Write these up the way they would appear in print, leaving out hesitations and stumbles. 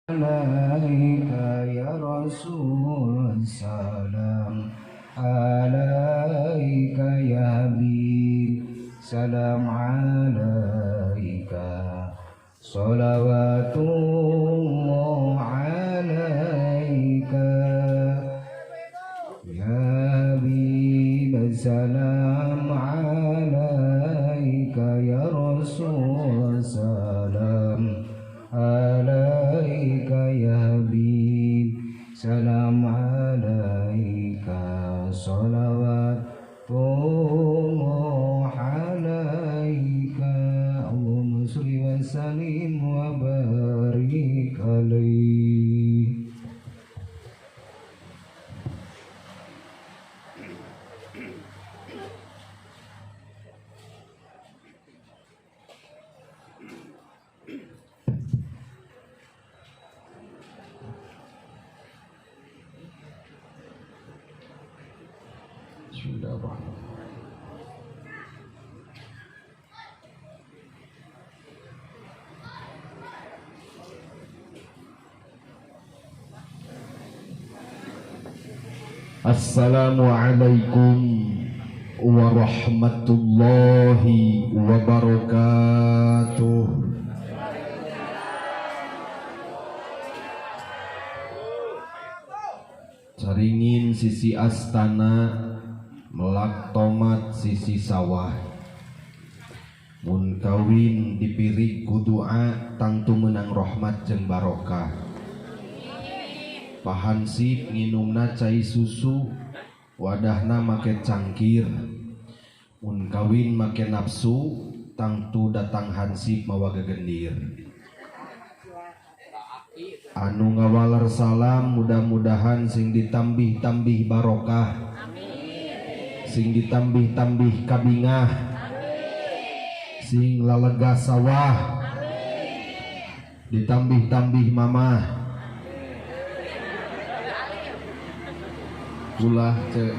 عليك يا رسول السلام عليك يا حبيب سلام عليك صلوات الله عليك يا حبيب السلام عليك يا رسول السلام عليك يا حبيب سلام عليك صلوات الله عليك اللهم صل وسلم وبارك عليه. Bismillahirrahmanirrahim. Assalamualaikum warahmatullahi wabarakatuh. Caringin sisi astana, melak tomat sisi sawah. Mun kawin dipirig ku doa tangtu menang rahmat jeung barokah. Pahansip nginumna cai susu, wadahna make cangkir. Mun kawin make nafsu, tangtu datang hansip mawa gegendir. Anu ngawaler salam mudah-mudahan sing ditambih-tambih barokah, sing ditambih-tambih kabingah, sing lalega sawah, ditambih-tambih mamah. Ulah ce.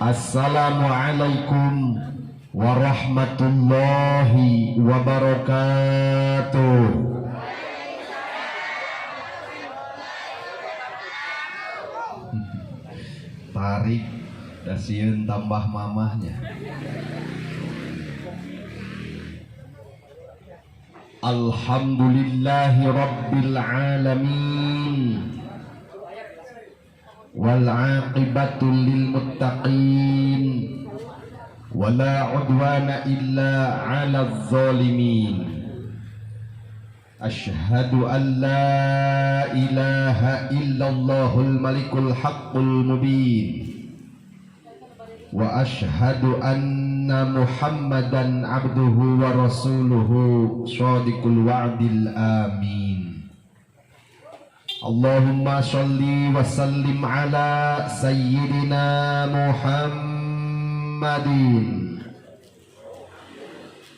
Assalamualaikum warahmatullahi wabarakatuh. Tarik dasieun tambah mamahnya. Alhamdulillahi rabbil alamin wal aqibatu lil muttaqin wala udwana illa 'alal zalimin. Ashhadu an la ilaha illallahul malikul haqqul mubin wa ashhadu anna Muhammadan abduhu wa rasuluhu shadiqul wa'dil amin. Allahumma sholli wa sallim ala sayyidina Muhammadin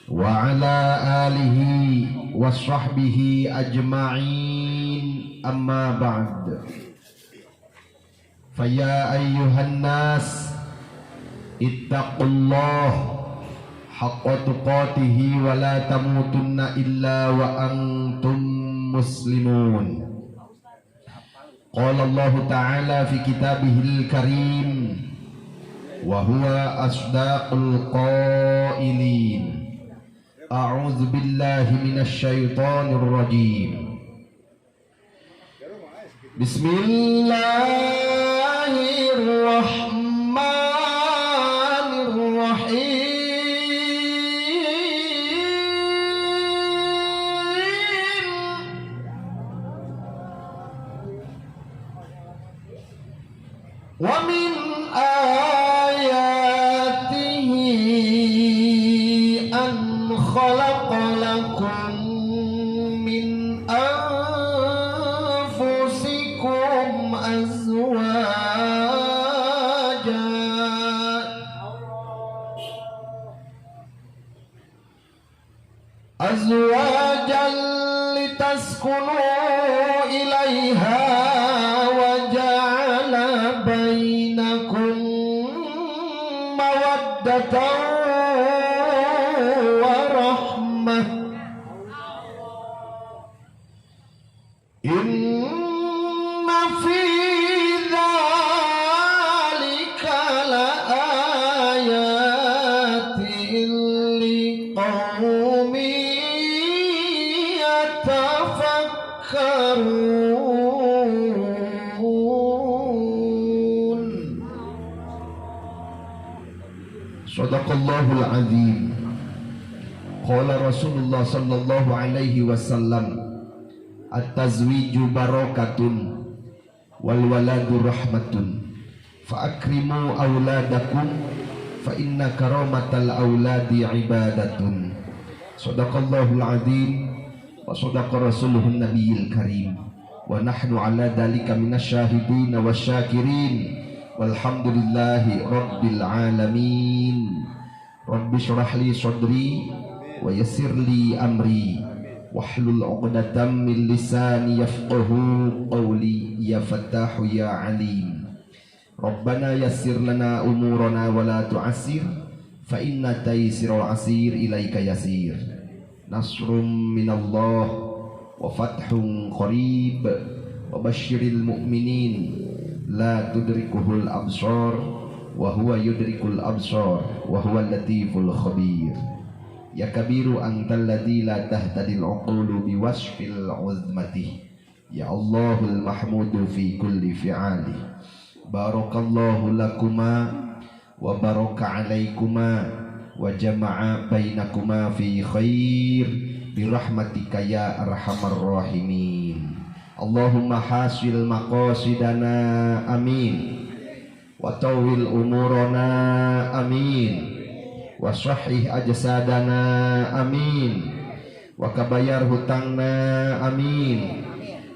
wa ala alihi wa sahbihi ajma'in. Amma ba'd. Faya ayyuhan nas ittaqullah haqqa tuqatihi wa la tamutunna illa wa antum muslimun. Qala Allah ta'ala fi kitabihil karim wa huwa asdaqul qailin. A'udzu billahi minasy syaithanir rajim. Bismillahirrahmanirrahim. Wa min ayatihi an khalaqa lakum min anfusikum azwajan litaskunu ilaiha wa ja'ala bainakum mawaddatan wa rahmah. Inna fi dzalika laayatin liqaumin yatafakkarun. Shadaqallahul azim. Qala Rasulullah sallallahu alaihi wasallam, at-tazwiju barakatun wal waladu rahmatun, fa akrimu auladakum fa inna karamatal auladi ibadatun. Shadaqallahul azim wa sadaqa rasuluhun nabiyil karim, wa nahnu ala dhalika minasyahidin wasyakirin, walhamdulillahi rabbil alamin. Rabbi syrah li sadri wa yassir li amri wahlul 'uqdatam min lisani yafqahu qawli, ya fattahu ya alim. Rabbana yassir lana umurana wa la tu'assir, fa inna taysiral asir ilaika yasir. Nasrum minallah wa fathun qarib, wa basyiril mu'minin la tudrikuhul absar wa huwa yudrikul absar wa huwal latiful khabir. Ya kabiru antal ladzi la tahtadil uqulu biwasfil uzmati, ya Allahul mahmudu fi kulli fi'ali. Barakallahu lakuma wa baraka alaikuma wa jama'a bainakuma fi khair birahmatika ya arhamar rahimin. Allahumma hasil maqasidana amin, wa tawwil umurana amin, wa sahih ajsadana amin, wa kabayar hutangna amin,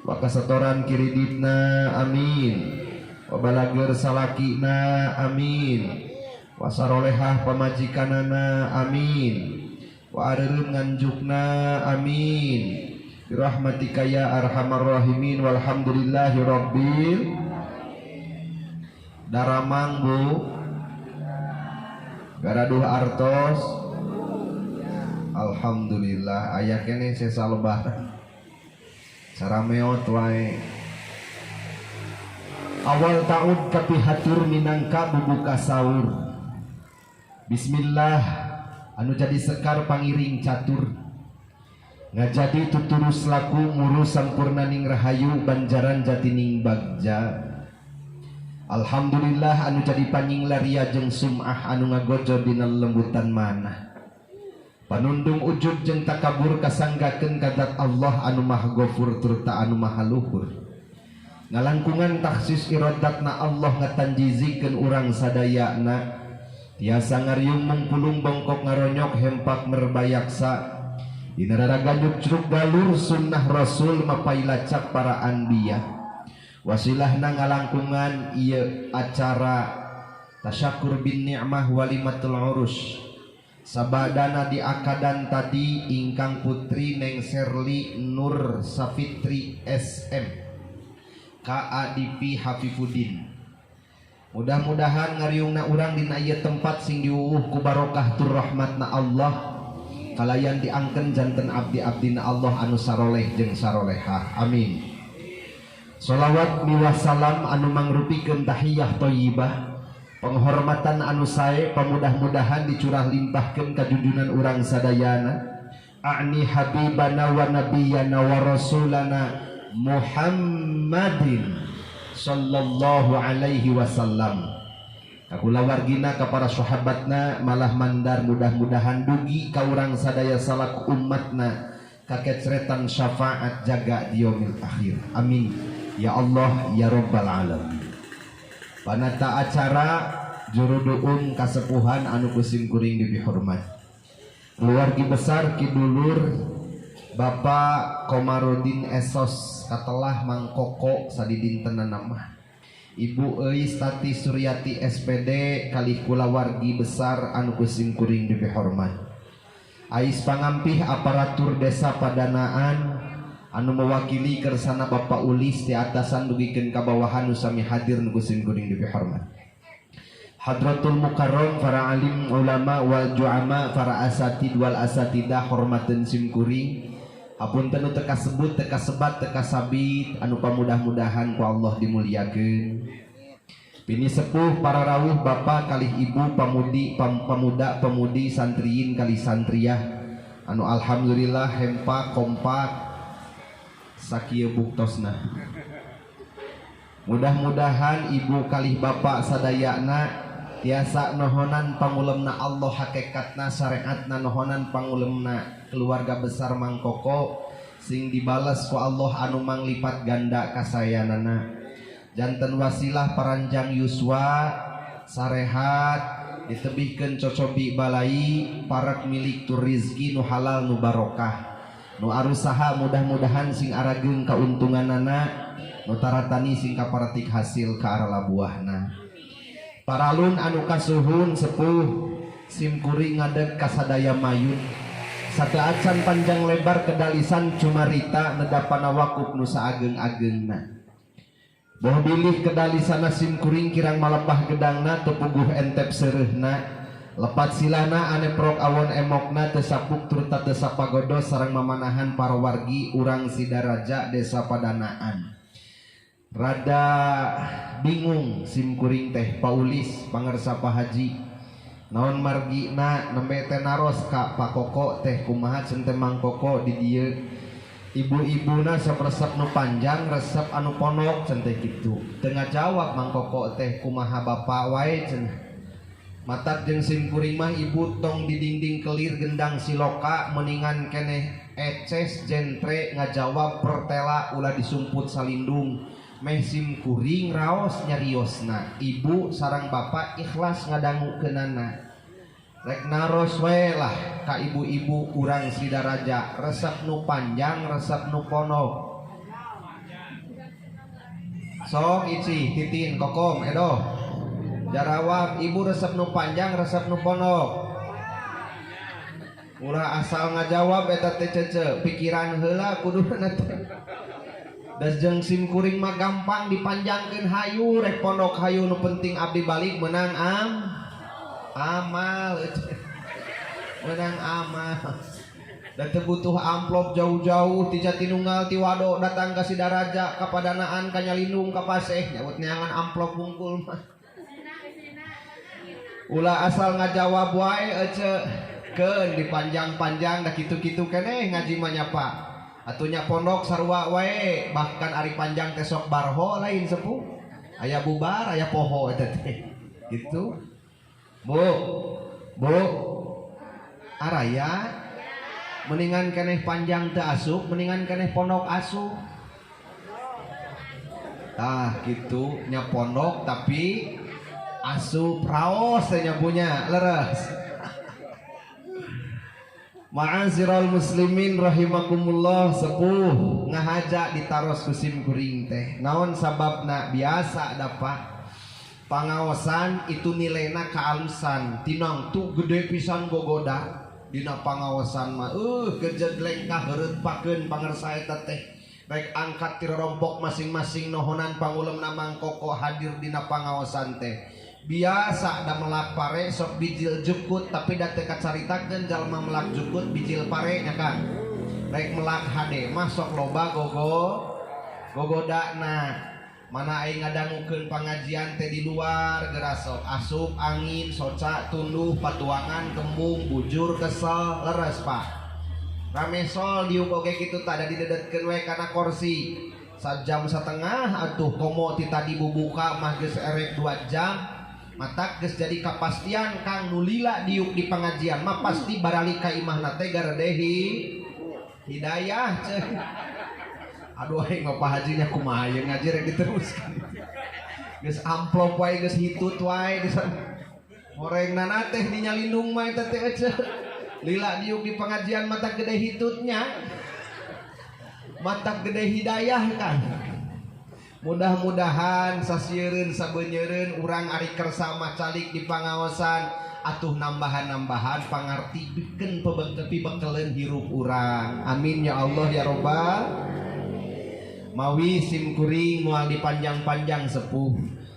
wa kasetoran kiriditna amin, wa balager salakina amin, wa sarolehah pamajikanana amin, wa areureum nganjukna amin, birahmatika ya arhamar rahimin, walhamdulillahi rabbil. Daramang bu garaduh artos, alhamdulillah aya keneh sesa lebaran sarameot wae. Awal taun kapihatur minangka bubuka sahur. Bismillah anu jadi sekar pangiring catur, ngajadi tuturus laku ngurus sampurnaning rahayu banjaran jatining bagja. Alhamdulillah anu jadi panying laria jeung sum'ah anu ngagojo dina lembutan manah. Panundung ujub jeung takabur kasanggakeun ka zat Allah anu maha gofur turta anu maha luhur. Ngalangkungan taksis iradatna Allah ngatanjizikeun urang sadayana. Tiasa ngariung mungpulung bongkok ngaronyok hempak merbayaksa. Dina raraganyuk curug galur sunnah Rasul mapailacak para anbiya. Wasilahna ngalangkungan ieu acara tasyakur bin ni'mah walimatul urus. Sabadana di akadan tadi ingkang putri Neng Serli Nur Safitri SM KADP Hafifuddin. Mudah-mudahan ngariungna urang dina ieu tempat sing diwuwuh ku barokah tur rahmatna Allah, kalayan diangken janten abdi-abdina Allah anu saroleh jeung sarolehah amin. Sholawat miwah salam anu mangrupikeun tahiyah thayyibah, penghormatan anu sae pamudah-mudahan dicurah limpahkeun ka junjunan urang sadayana, a'ni habibana wa nabiyana wa rasulana Muhammadin sallallahu alaihi wasallam. Kakulawargina ka para sahabatna malah mandar mudah-mudahan dugi ka urang sadaya salaku umatna kakecretan syafaat jaga di yaumil akhir amin ya Allah ya rabbal alamin. Panata acara juru duung kasepuhan anu kusim kuring dipihormat, keluarga besar kidulur Bapak Komarudin Esos katelah Mangkoko sadidintenan nama Ibu Eis Tati Suryati SPD kalih kulawargi besar anu kusim kuring dipihormat, Ais pangampih aparatur desa Padanaan anu mewakili kersana Bapak Ulis di atasan dugikeun ka bawahan nu sami hadir nu kusim kuring dipihormat, Hadratul Mukarram para alim ulama wal ju'ama para asatid wal asatidah hormateun sim kuring, Hapunten nu teu kasebut, teu kasebat, teu kasabit anu pamudah-mudahan ku Allah dimuliakeun. Bini sepuh para rawuh bapak kalih ibu pamudi pemuda pemudi santriin kalih santriah anu alhamdulillah hempak kompak sakieu buktosna. Mudah-mudahan ibu kalih bapak sadayana tiasa nohonan pangulemna Allah hakikatna syariatna nohonan pangulemna keluarga besar Mangkoko sing dibales ku Allah anu manglipat ganda kasayanana. Janten wasilah paranjang yuswa sarehat ditebihkeun cocobi balai parak milik tur rizki nu halal nu barokah nu arusaha mudah-mudahan sing arageung kauntunganana nu taratani sing kaparatik hasil ka arah labuahna. Paralun anu kasuhun sepuh simkuring ngadeg kasadaya mayun sateuacan panjang lebar kedalisan cumarita nedapana wakub nu saageng-agengna. Boh bilih kedalisana simkuring kirang malebah gedangna teu puguh entep seureuhna lepat silana ane prok awon emokna teu sapuk turta teu sapagodos sareng mamanahan para wargi urang Sidaraja Desa Padanaan. Rada bingung simkuring teh paulis pangersa Pak Haji naon margina nembe teh naros ka Pak Koko teh kumaha cenah teh Mang Koko di dieu ibu-ibuna sok resep nu panjang resep anu pondok cenah teh kitu teu ngajawab Mang Koko teh kumaha bapak wae cenah matak jeung simkuring mah ibu tong di dinding kelir gendang siloka mendingan keneh eces jentre ngajawab pertela ulah disumput salindung meh simkuring raos nyariosna ibu sarang bapak ikhlas ngadangukeunana rek naros we lah ka ibu-ibu urang Sidaraja resep nu panjang resep nu pondok sok ici titin kokom edoh jarawab ibu resep nu panjang resep nu pondok ulah asal ngajawab eta teh cece pikiran heula kuduna teh das jeung simkuring mah gampang dipanjangkeun hayu rek pondok hayu nu penting abdi balik menang amal menang amal dan teu butuh amplop jauh-jauh ti Jatinunggal ti Wado datang ka Sidaraja ka Padanaan ka Nyalindung ka Paseh nyabut neangan amplop bungkul mah ulah asal ngajawab wae ece keun dipanjang-panjang da kitu-kitu keneh ngaji mah nya Pak atunya pondok sarua wae bahkan ari panjang teh sok barho lain sepuh aya bubar aya poho eta teh gitu. Bu, bu, araya, mendingan keneh panjang teu asup, mendingan keneh pondok asup. Tah gitu, nya pondok tapi asup raos teh nya punya leres. Ma'asyiral muslimin rahimakumullah sepuh ngahaja ditaros ku simkuring teh. Naon sababna biasa dapat pangaosan itu nilaina kaalusan tinang tu gede pisan gogoda dina pangaosan mah gejedleng kaheureut pakeun pangersa eta teh rek angkat ti rompok masing-masing nohonan pangulemna Mang Koko hadir dina pangaosan teh biasa da melak pare sok bijil jukut tapi da teu kacaritakeun jalma melak jukut bijil pare nya Kang rek melak hade mah sok loba gogodana mana aing ngadangukeun pangajian teh di luar gerasok asup angin soca tunduh patuangan kembung bujur kesel leres Pak rame sol diuk oge kitu tah da didedetkeun we kana kursi sajam setengah atuh komo ti tadi bubuka mah geus erek 2 jam matak geus jadi kapastian Kang nu lila diuk di pangajian mah pasti baralik ka imahna teh garedehi hidayah ceuh. Aduh aing mah Pak Haji nya kumaha ieu ngaji rek diteruskeun. Geus amplop wae geus hitut wae geus horengna teh di Nyalindung mah eta teh ece. Lila diuk di pengajian mata gede hitutnya. Mata gede hidayah kan. Mudah-mudahan sasiereun sabeunyereun urang ari kersa mah calik di pangaosan atuh nambahan-nambahan pangarti bikeun pibekeleun hirup urang. Amin ya Allah ya robbal. Mawi simkuring moal dipanjang-panjang sepuh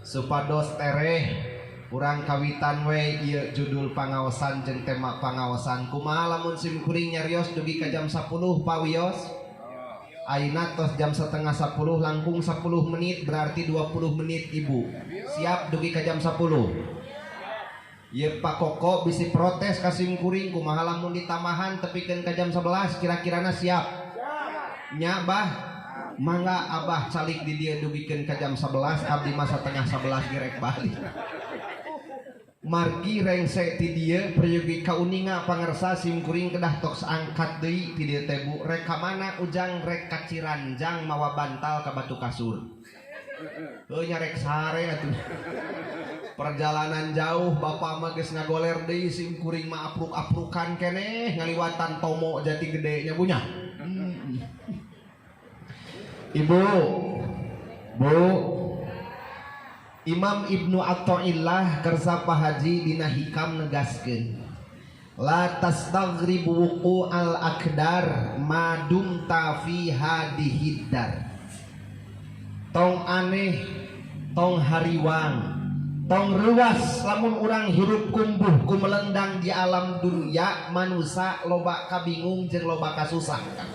supados tereh Urang kawitan we ieu judul pangaosan jeung tema pangaosan. Kumaha lamun sim kuring nyarios dugi ka jam 10 Pak Wios? Ayeuna tos jam 9:30 langkung 10 menit berarti 20 menit ibu. Siap dugi ka jam 10. Ieu Pak Koko bisi protes ka sim kuring kumaha lamun ditambahan tepikeun ka jam 11 kira-kirana siap. Nya bah. Mangga abah calik di dieu dugikeun ka jam 11 abdi mah 10:30 gerek balik. Margi rengse ti dieu peryogi kauninga pangersa sim kuring kedah tos angkat deui ti dieu teh bu rek ka mana ujang rek ka Ciranjang mawa bantal ka batu kasur. Heuh nya rek sare atuh. Perjalanan jauh bapak mah geus ngagoler deui sim kuring mah apruk-aprukan keneh ngaliwatan tomo jati gede nya bu nya. Ibu, Bu, Imam Ibnu Athaillah kersa Pak Haji dina hikam negaskeun la tastaghribu wuqu al akdar ma dumta fi hadihiddar. Tong aneh, tong hariwang, tong ruas lamun urang hirup kumbuh kumelendang di alam dunia manusa loba kabingung jeung loba kasusah.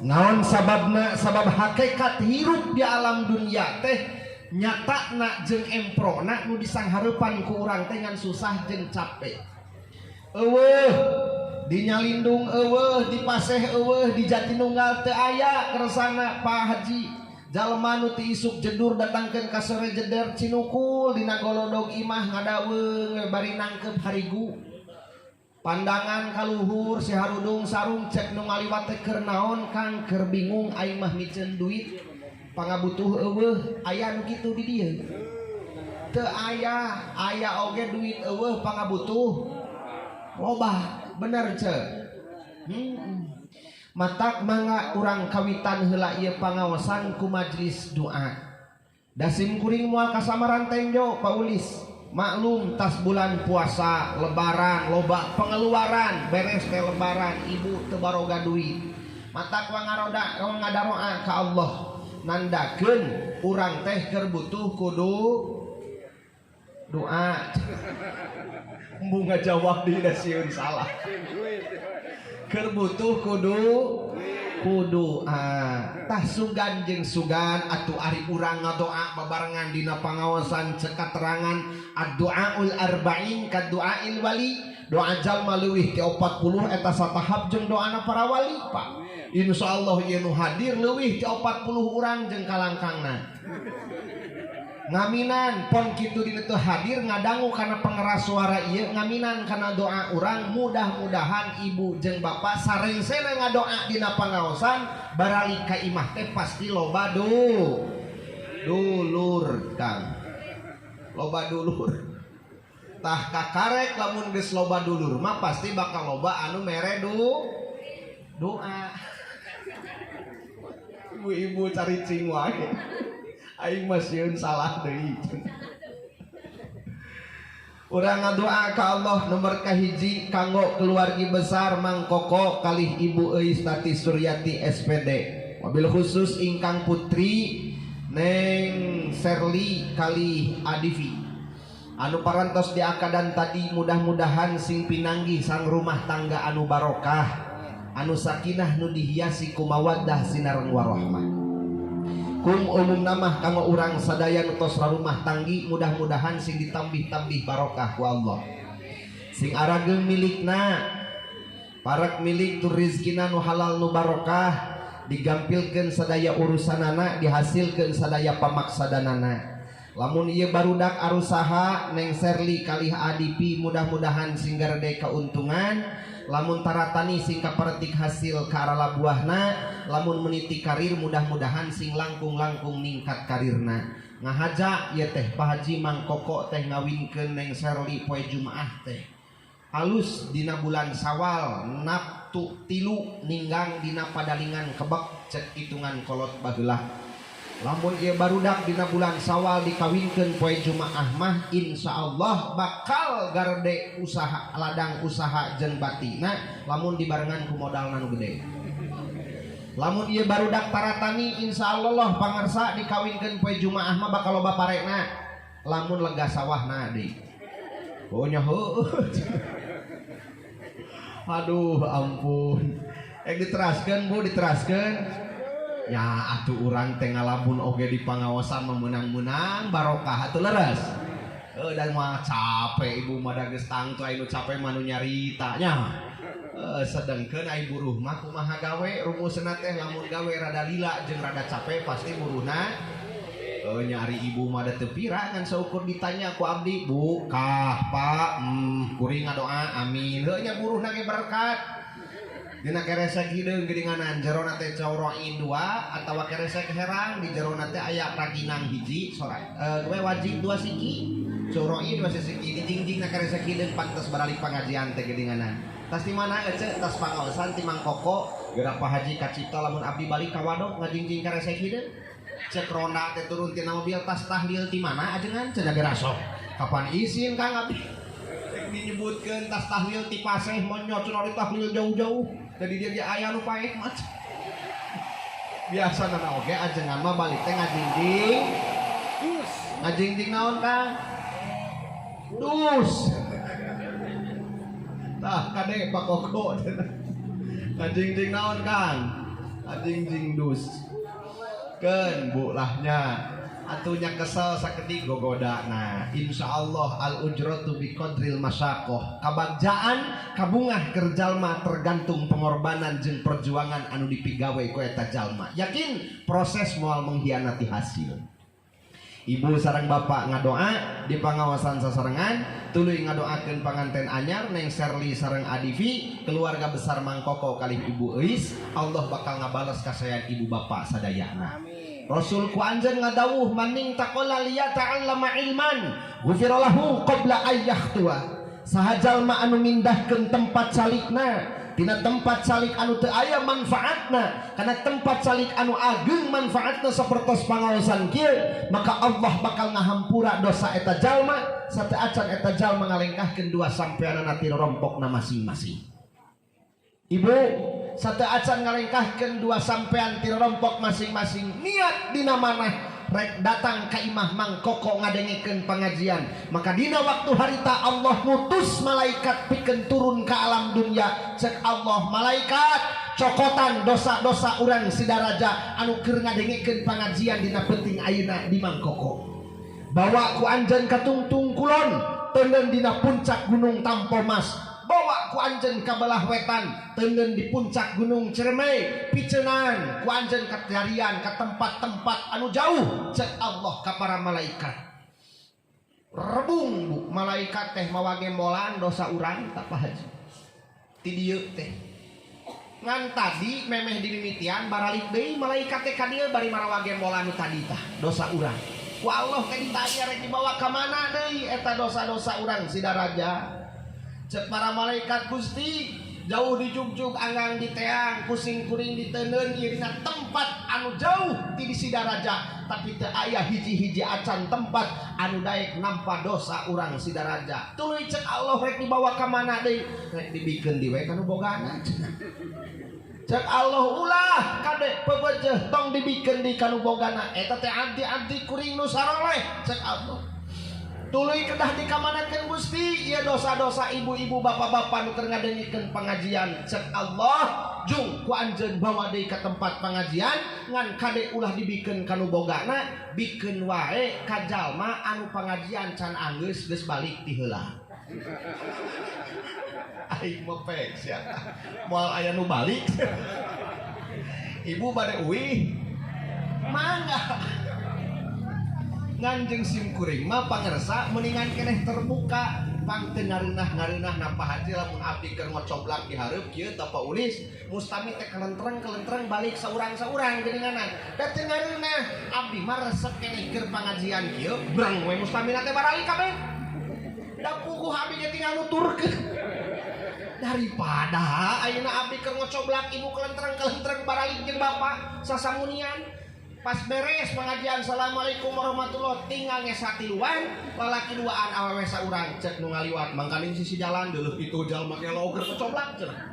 Naon sababna? Sabab hakikat hirup di alam dunia teh nyatana jeung emprona nu disanghareupan ku urang teh ngan susah jeung capek. Eueuh dinyalindung eueuh dipaseh eueuh di Jatinunggal teu aya kersana Pak Haji. Jalma nu ti isuk jedur datangkeun ka sore jeder cinukul dina golodog imah ngadaweung we bari nangkep harigu. Pandangan kaluhur si harudung sarung cek nu ngaliwat teh keur naon Kang keur bingung aing mah miceun duit pangabutuh eueuh aya nu kitu di dieu. Teu aya, aya oge duit eueuh pangabutuh loba bener ce. Matak mangga urang kawitan heula ieu pangaosan ku majelis doa. Da sim kuring moal kasamaran tenjo Pak Ulis. Maklum tas bulan puasa, lebaran, loba pengeluaran, beres teh lebaran, ibu teu baroga duit. Matak wangaroda ngadaroa ka Allah. Nandakeun urang teh keur butuh kudu doa. Embung ngajawab di sieun salah. Keur butuh kudu doa. Tah sugan jeung sugan atuh ari urang ngadoa babarengan dina pangaosan cek katerangan ad-du'aul arba'in kad-du'ail wali. Doa jalma leuwih ti 40 eta satahap jeung doana para wali Pak. Insyaallah ieu nu hadir leuwih ti 40 urang jeung kalangkangna. Ngaminan pon kitu dina teu hadir ngadangu kana pengeras suara ieu ngaminan kana doa urang mudah-mudahan ibu jeung bapak sarengsena ngadoa dina pangaosan baralik ka imah teh pasti loba dulur Kang. Loba dulur. Tah kakarek lamun geus loba dulur mah pasti bakal loba anu mere doa. Ibu-ibu cari cing wae. Aing mah sieun salah deui. Urang ngadoa ka Allah nomor kahiji kanggo keluargi besar Mang Koko kalih Ibu Euis Tati Suryati SPD. Wabil khusus ingkang putri Neng Serli kalih Adivi. Anu parantos diakadan tadi mudah-mudahan sing pinanggih sang rumah tangga anu barokah, anu sakinah nu dihiasi ku mawaddah sinareng warahmah. Kum umum namah kanggo urang sadaya nu tos rarumah tanggi mudah-mudahan sing ditambih-tambih barokah ku Allah. Sing arageung milikna, parek milik tur rizkina nu halal nu barokah, digampilkeun sadaya urusanana, dihasilkeun sadaya pamaksadanana. Lamun ieu barudak arusaha Neng Serli kalih Adipi mudah-mudahan sing garede kauntungan, lamun taratani sing kaperetik hasil ka arala buahna, lamun meniti karir mudah-mudahan sing langkung-langkung ningkat karirna. Ngahaja ieu teh Pak Haji Mang Koko teh ngawinkeun Neng Serli poe Jumaah teh. Alus dina bulan Sawal nabtu tilu ninggang dina padalingan kebek cek hitungan kolot baheula. Lamun ieu barudak dina bulan Sawal dikawinkeun poe Jumaah mah insyaallah bakal garede usaha ladang usaha jeung batina lamun dibarengan ku modalna nu gede. Lamun ieu barudak taratani insyaallah pangarsa dikawinkeun poe Jumaah mah bakal loba parena. Lamun lega sawahna deui. Oh nya heueuh. Aduh ampun. Diteraskeun Bu, diteraskeun. Ya atuh urang teh ngalamun oge di pangaosan memenang-menang barokah atuh leres. Dan mah capek ibu mah da geus tangtu aya nu capek mah nu nyarita nya. Sedengkeun ai buruh mah kumaha gawe rumusna teh lamun gawe rada lila jeung rada capek pasti buruhna. Nyari ibu mah da teu pira ngan saukur ditanya ku abdi, Bu, kah, Pak, kuring ngadoa amin. Heuh nya buruhna ge berkat. Dina keresek hideung geuninganan jerona teh cauroin dua atawa keresek herang di jerona teh aya raginang hiji sora we wajib dua siki cauroin dua siki dijingjing na keresek hideung pantes baralik pangajian teh geuninganan. Tas di mana ece tas pangaosan ti Mang Koko geura Pak Haji kacipta lamun abdi balik ka wadok ngajingjing keresek hideung cek ronda teh turun tina mobil tas tahlil ti mana ajengan cenah geura sok kapan izin Kang abdi rek dinyebutkeun tas tahlil ti paseh monyot cenah tahlil jauh-jauh. Jadi dia aya nu paeh mah. Biasa nana oge ajengan mah balik teh ngajingjing. Dus. Ngajingjing naon Kang? Dus. Tah kade Pak Koko. Ngajingjing naon Kang? Ngajingjing dus. Keun Bu lahnya. Atunya kesel sakedik gogoda. Nah, insyaallah al ujratu bi qadril masyaqah. Kabagjaan kabungah keur jalma tergantung pengorbanan jeung perjuangan anu dipigawe ku eta jalma. Yakin proses moal mengkhianati hasil. Ibu sareng bapak ngadoa di pangawasan sasarengan, tuluy ngadoakeun panganten anyar Neng Serli sareng Adivi, keluarga besar Mang Koko kalih Ibu Euis, Allah bakal ngabales kasayan ibu bapak sadayana. Rasul ku anjeun ngadawuh maning taqala liya ta'allama ilman ghufira lahu qabla ayyahtua. Saha jalma anu mindahkeun tempat calikna tina tempat calik anu teu aya manfaatna kana tempat calik anu ageung manfaatna sapertos pangaosan kieu, maka Allah bakal ngahampura dosa eta jalma sateu acan eta jalma ngalengkahkeun dua sampeanana ti rompokna masing-masing. Ibu sateu acan ngalengkahkeun dua sampean ti rompok masing-masing niat dina manah rek datang ka imah Mang Koko ngadengekeun pengajian, maka dina waktu harita Allah mutus malaikat pikeun turun ka alam dunya. Cek Allah, malaikat cokotan dosa-dosa urang Sidaraja anu keur ngadengekeun pengajian dina penting ayeuna di Mang Koko, bawa ku anjeun ka tungtung kulon teuneun dina puncak gunung Tampomas, bawa ku anjeun ka belah wetan teuneun di puncak gunung Ciremai, picenan ku anjeun ka tarian ka tempat-tempat anu jauh. Cek Allah ka para malaikat, rebung bu malaikat teh mawa gembolan dosa urang tak Pak Haji ti dieu teh ngan tadi memeh dimimitian baralik deui malaikat teh ka dieu bari marawa gembolan nu tadi tah dosa urang. Ku Allah teh ditanya rek dibawa ka mana deui eta dosa-dosa urang Sidaraja. Cek para malaikat, Gusti jauh dijugjug anggang diteang pusing kuring diteneun ieu dina tempat anu jauh ti di Sidaraja, tapi teu aya hiji-hiji acan tempat anu daek nampa dosa urang Sidaraja. Tuluy cek Allah rek dibawa ka mana deui, rek dibikeun di we ka nu bogana. Cek Allah ulah kade pebejeh tong dibikeun di ka nu bogana eta teh abdi-abdi kuring nu saroleh. Cek Allah tuluy kedah dikamanakeun Gusti ieu dosa-dosa ibu-ibu bapak-bapak nu keur ngadengikeun pengajian. Cek Allah jung ku anjeun bawa deui ka tempat pengajian ngan kade ulah dibikeun ka nu bogana, bikeun wae ka jalma anu pengajian can anggeus geus balik ti heula. Aing mah pek sia moal aya nu balik. Ibu bade uih mangga. Ngan jeung sim kuring mah pangersa mendingan keneh terbuka pang teu ngareunah-ngareunah napa haji lamun abdi keur ngocoblak di hareup kieu tapa ulis mustami teh kelentreng-kelentreng balik saurang-saurang geuninganan da teu ngareunah abdi mah resep keneh keur pangajian kieu brang we mustamina teh baralik kabeh da puguh abdi ge tinggal nuturkeun daripada ayeuna abdi keur ngocoblak ibu kelentreng-kelentreng baralik jeung bapak sasamunian. Pas beres pengajian assalamualaikum warahmatullahi tinggal ngesa tiluan lalaki duaan awewe saurang cek nu ngaliwat mangkaning sisi jalan deuleuh itu jalma ge loger kecoblak cenah.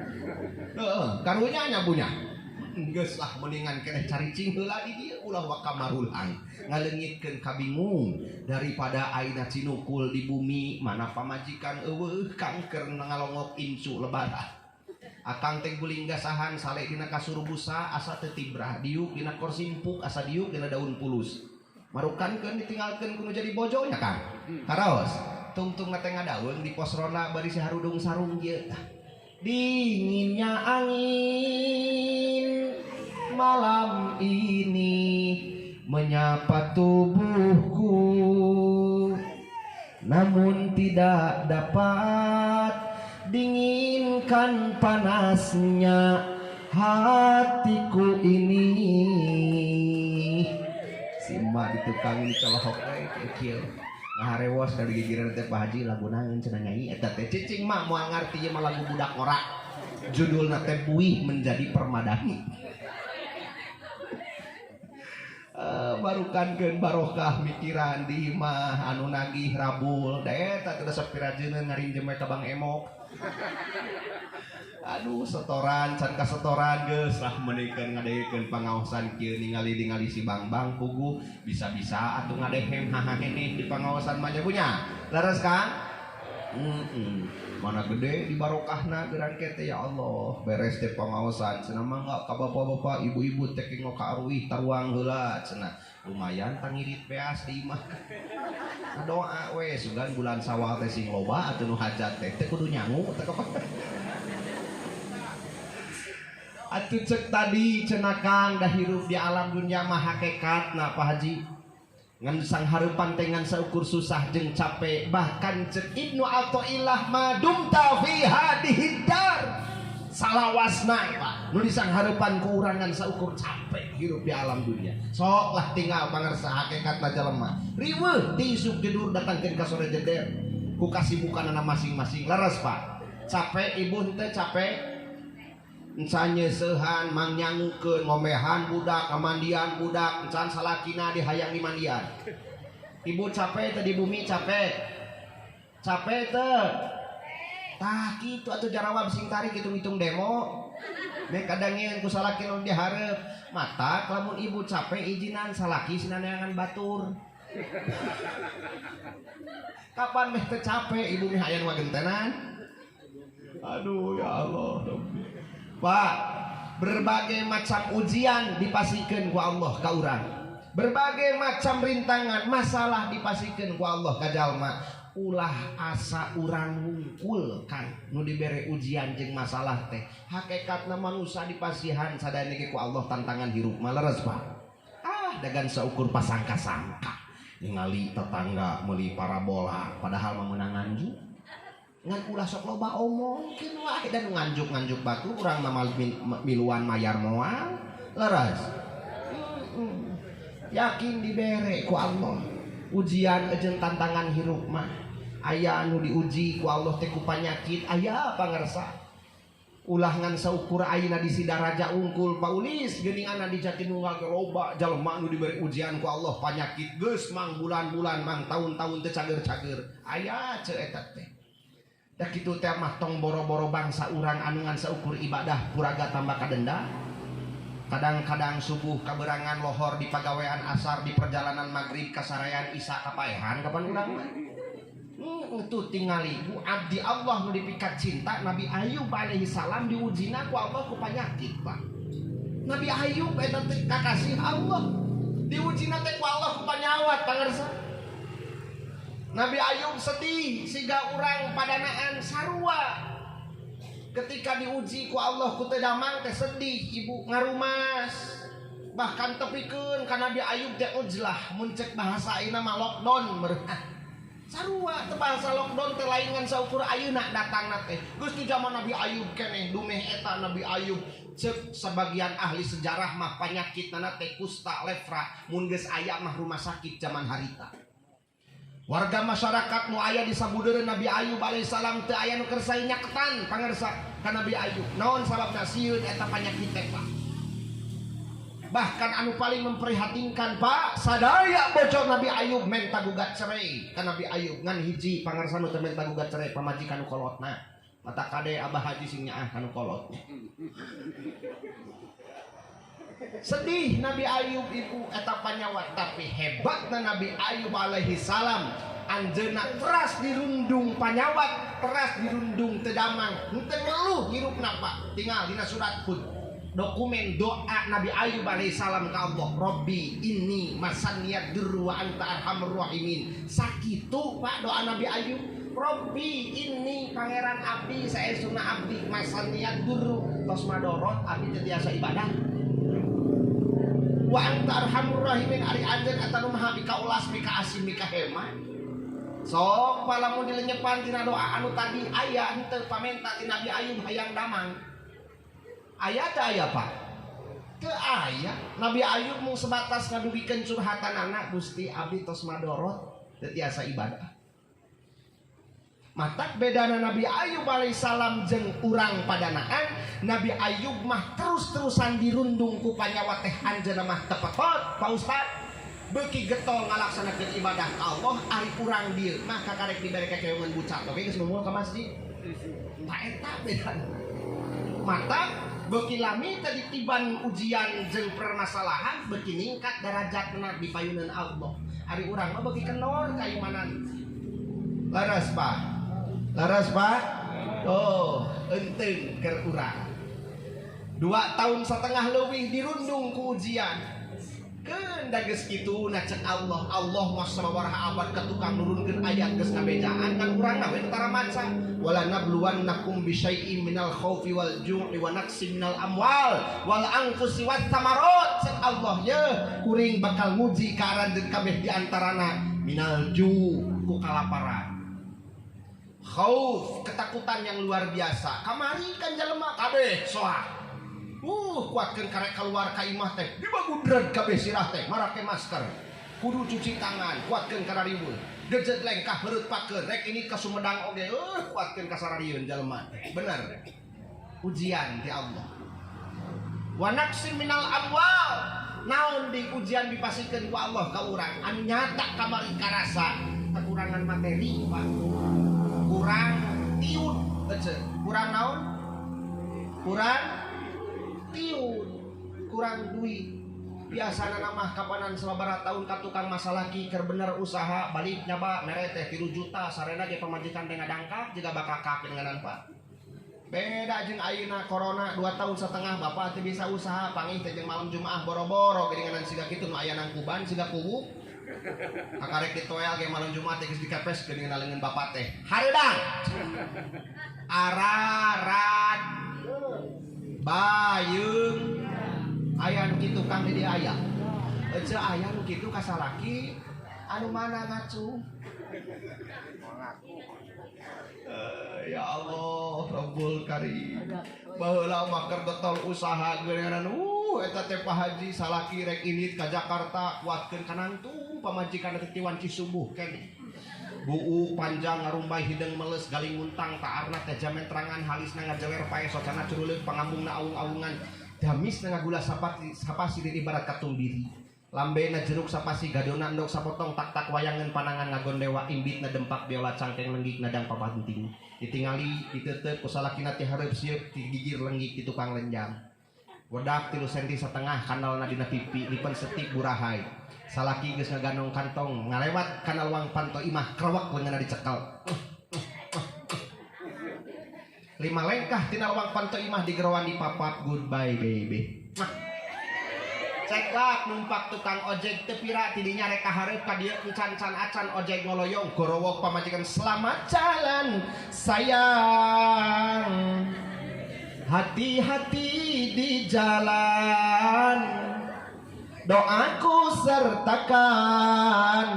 Heeh, karunya nya bunya. Geus lah mendingan keneh caricing heula di dieu ulah waka marulang ngaleungitkeun kabingung daripada aina cinukul di bumi mana pamajikan eueuh kangker ngalongok incu lebaran. Akang teh guling gasahan sale dina kasur busa asa teu tibrah diuk dina kursi empuk asa diuk dina daun pulus. Marukankeun ditinggalkeun kudu jadi bojo nya Kang. Karaos tungtung teh ngadaweung di pos ronda bari si harudung sarung ieu. Dinginnya angin malam ini menyapa tubuhku, namun tidak dapat dinginkan panasnya hatiku ini. Si emak di tukang ini colohok we kieu. Ngaharewos dari gigireun teh Pak Haji lagu naon cenah nyanyi eta teh cicing mah moal ngarti ieu mah lagu budak ngora. Judulna teh Buih Menjadi Permadani. Barukankeun barokah mikiran di imah anu nagih rabul da eta teh sapirajeunkeun ngarinjem we ka Bang Emok. Aduh setoran can ka setoran geus lah meunikeun ngadekeun pangaosan kieu ningali-ningali si Bang-bang puguh bisa-bisa atuh ngadehem hahaheneh di pangaosan mah nya punya. Leres Kang? Mana gede di barokahna gerang kete ya Allah beres teh pangaosan cenah mah enggak ka bapak-bapak ibu-ibu teh kengok ka aruih taruang heula cenah lumayan tangirit beas di imah. Doa we sugan bulan Sawal teh sing loba atuh nu hajat teh teh kudu nyangu teh kapan. Atuh cek tadi cenah Kang dah hirup di alam dunia mah hakikatna Pak Haji. Ngan sang hareupan teh ngan saukur susah jeung capek bahkan cek Ibnu Athaillah madumta fi hadhihi dar salawasna Pak nu disang hareupan ku urang ngan saukur capek hirup di alam dunia. Sok lah tinggal pangersa hakikatna jelema riweuh ti isuk jedur datangkeun ka sore jeder ku kasibukanana masing-masing. Leres Pak capek ibu henteu capek encan nyeusehan mang nyangukeun ngomehan budak ngamandian budak encan salakina dihayang dimandian. Ibu capek teh di bumi capek capek teh tah kitu atuh jarawab sing tarik hitung-hitung demo meh kadangieun ku salaki nu dihareup matak lamun ibu capek izinan salaki sinaneangan batur. Kapan meh teu capek ibu meh aya nu wagentenan. Aduh ya Allah. Pak, berbagai macam ujian dipasikeun ku Allah ka urang. Berbagai macam rintangan, masalah dipasikeun ku Allah ka jalma. Ulah asa urang wungkul kan nu dibere ujian jeung masalah teh. Hakikatna manusia dipasihan sadayana ge ku Allah tantangan hirup mah leres Pak. Ah, dagan saukur pasangka-sangka. Ningali tetangga meuli parabola padahal mah meunang nganjuk. Ngan ulah sok loba omongkeun wae dan nganjuk-nganjuk batu urang mah miluan mayar moal leres. Yakin dibere ku Allah ujian jeung tantangan hirup mah aya anu diuji ku Allah teh ku panyakit aya pangersa ulah ngan saukur ayeuna di Sidaraja unggul paulis geuningan di Jatinunggal ge loba jalma nu diberi ujian ku Allah panyakit geus mang bulan-bulan mang tahun-tahun teu cager-cager aya ceu eta teh. Da kitu teh mah tong boro-boro bangsa urang anu ngan saukur ibadah puraga tambah kadenda. Kadang-kadang subuh kaberangan lohor di pagawean asar di perjalanan maghrib kasarayan isya kapaehan kapan urang mah. Itu tingali bu abdi Allah nu dipikat cinta Nabi Ayub alaihi salam diujina ku Allah ku panyakit Pak. Nabi Ayub eta teh kakasih Allah diujina teh ku Allah ku panyawat pangersa. Nabi Ayub sedih siga urang padanaan sarua. Ketika diuji ku Allah ku teu damang teh sedih ibu ngarumas. Bahkan tepikeun ka Nabi Ayub teh ujlah mun cek bahasa ayeuna mah lockdown meureun. Sarua teh bahasa lockdown teh lain ngan saukur ayeuna datangna teh. Geus di zaman Nabi Ayub keneh dumeh eta Nabi Ayub cek sebagian ahli sejarah mah panyakitna teh kusta lepra mun geus aya mah rumah sakit zaman harita. Warga masyarakat nu aya di sabudeureun Nabi Ayub alaihissalam teu aya nu kersa nyaketan pangersa ka Nabi Ayub. Naon sababna sieun eta panyakit teh Pak. Bahkan anu paling memprihatinkan Pak, sadaya bocor Nabi Ayub menta gugat cerai ka Nabi Ayub ngan hiji pangersa nu teu menta gugat cerai pamajikan nu kolotna. Mata kade Abah Haji sing nyaah ka nu kolot. Sedih Nabi Ayub ibu eta panyawat, tapi hebatna Nabi Ayub alaihi salam anjeunna teras dirundung panyawat, teras dirundung teu damang, henteu ngeluh hirupna Pak. Tinggal dina surat Hud. Dokumen doa Nabi Ayub alaihi salam ka Allah, Rabbi inni masaniyad durru wa anta arhamur rahimin. Sakitu Pak doa Nabi Ayub. Rabbi inni pangeran abdi saestuna abdi masaniyad durru tos madorot abdi teu tiasa ibadah. Wa anta arhamur rahimin ari anjeun eta nu maha mikaulas mikaasih mikahema. Sok palamun dilenyepan tina doa anu tadi aya henteu pamenta ti Nabi Ayub hayang damang. Aya teu aya Pak? Teu aya. Nabi Ayub mung sebatas ngadugikeun curhatanana, Gusti abdi tos madorot teu tiasa ibadah. Matak bedana Nabi Ayub alaihissalam jeung urang padanaan, Nabi Ayub mah terus-terusan dirundung ku panyawat teh anjeunna mah tepetot, Pak Ustad. Beuki getol ngalaksanakeun ibadah ka Allah, ari urang dieu mah kakarek dibere kekeungan bucat oge geus mumul ka masjid. Tah eta bedana. Matak beuki lami teh ditiban ujian jeung permasalahan beuki ningkat darajatna di payunan Allah. Ari urang mah beuki kendor kaimanan. Laras Pak. Laras Pak. Oh, enteng keur urang. 2,5 tahun leuwih dirundung ku ujian. Keun da geus kitu na cek Allah, Allah mah sababaraha abad ka tukang nurunkeun ayat geus ngabejaan kan urang mah we tara maca. Wala nabluwannakum bisyai'in minal khaufi wal ju'i wa naqsin minal amwal wal anfusi wat thamarat. Cek Allah ye kuring bakal nguji ka aranjeun kabeh di antarana minal ju' ku kalaparan. Khauf, ketakutan yang luar biasa. Kamari kan jelema kabeh soa. Kuatkeun karek keluar ka imah teh. Dibagudreg kabeh sirah teh, marake masker. Kudu cuci tangan, kuatkeun kana riweuh. Gejet lengkah heureut pakeun, rek ini ka Sumedang oge, kuatkeun ka sararieun jelema. Bener. Ujian ti Allah. Wa naqsin minal amwal. Naon di ujian dipasikeun ku Allah ka urang? Anu nyata kamari karasa kekurangan materi, Pak. Kurang tiun, kurang naon? Kurang tiun, kurang duit. Biasana mah kapanan sababaraha tahun ka tukang masalah ki keur bener usaha balik nyaba mere teh 3 juta sarena ge pamajikan teh ngadangkap jiga bakakak denganan Pak. Beda jeung ayeuna corona 2,5 tahun bapak teh bisa usaha pangih teh jeung malam Jumaah boro-boro geuninganan siga kitu nu aya nangkuban siga kuwu. Kakarek ditoel ge malam Jumat teh geus dikepes geuningan leungeun bapak teh. Hareudang. Ararat bayung aya nu kitu Kang di dieu aya. Ece aya nu kitu ka salaki anu mana ngacu. Ya Allah Rabbul Karim. Baheula mah keur getol usaha geuningan eta teh Pak Haji salaki rek indit ka Jakarta kuatkeun ka nangtung pamajikan teh tiwan Cisubuh keneh. Buuk panjang ngarumbay hideung meles galing muntang taarna teh jamentrangan halisna ngajeler pae socana curuleuk pangambungna awung-awungan damisna ngagula sapati sapasi di ibarat katumbiri. Lambena jeruk sapasi gadona endog sapotong tak-tak wayangan panangan ngagondewa imbitna dempak biola cangkeng lenggik nadang papanting. Ditingali diteuteup ku salakina ti hareup sieup ti gigir lenggik ti tukang lenjang. Wedak 3,5 senti kanalna dina pipi lipen setip burahai. Salaki geus ngaganong kantong ngalewat kana luang panto imah krewek leungeunna dicekel. 5 lengkah tina luang panto imah digeroan dipapap goodbye baby. Ceklak numpak tukang ojek teu pira tidinya rek ka hareup ka dieu encan-can acan ojek ngoloyong gorowok pamajikan selamat jalan sayang. Hati-hati di jalan, doaku sertakan,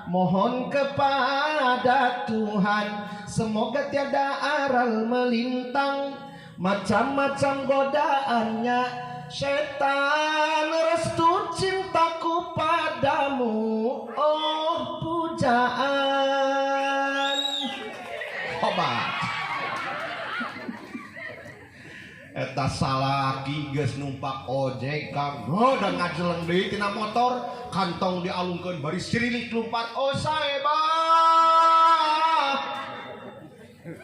mohon kepada Tuhan, semoga tiada aral melintang, macam-macam godaannya setan, restu cintaku padamu, oh pujaan. Obat. Eta salaki geus numpak ojek Kang, dan ngajeleng deui tina motor, kantong dialungkeun bari sirilik lumpat, oh saebah.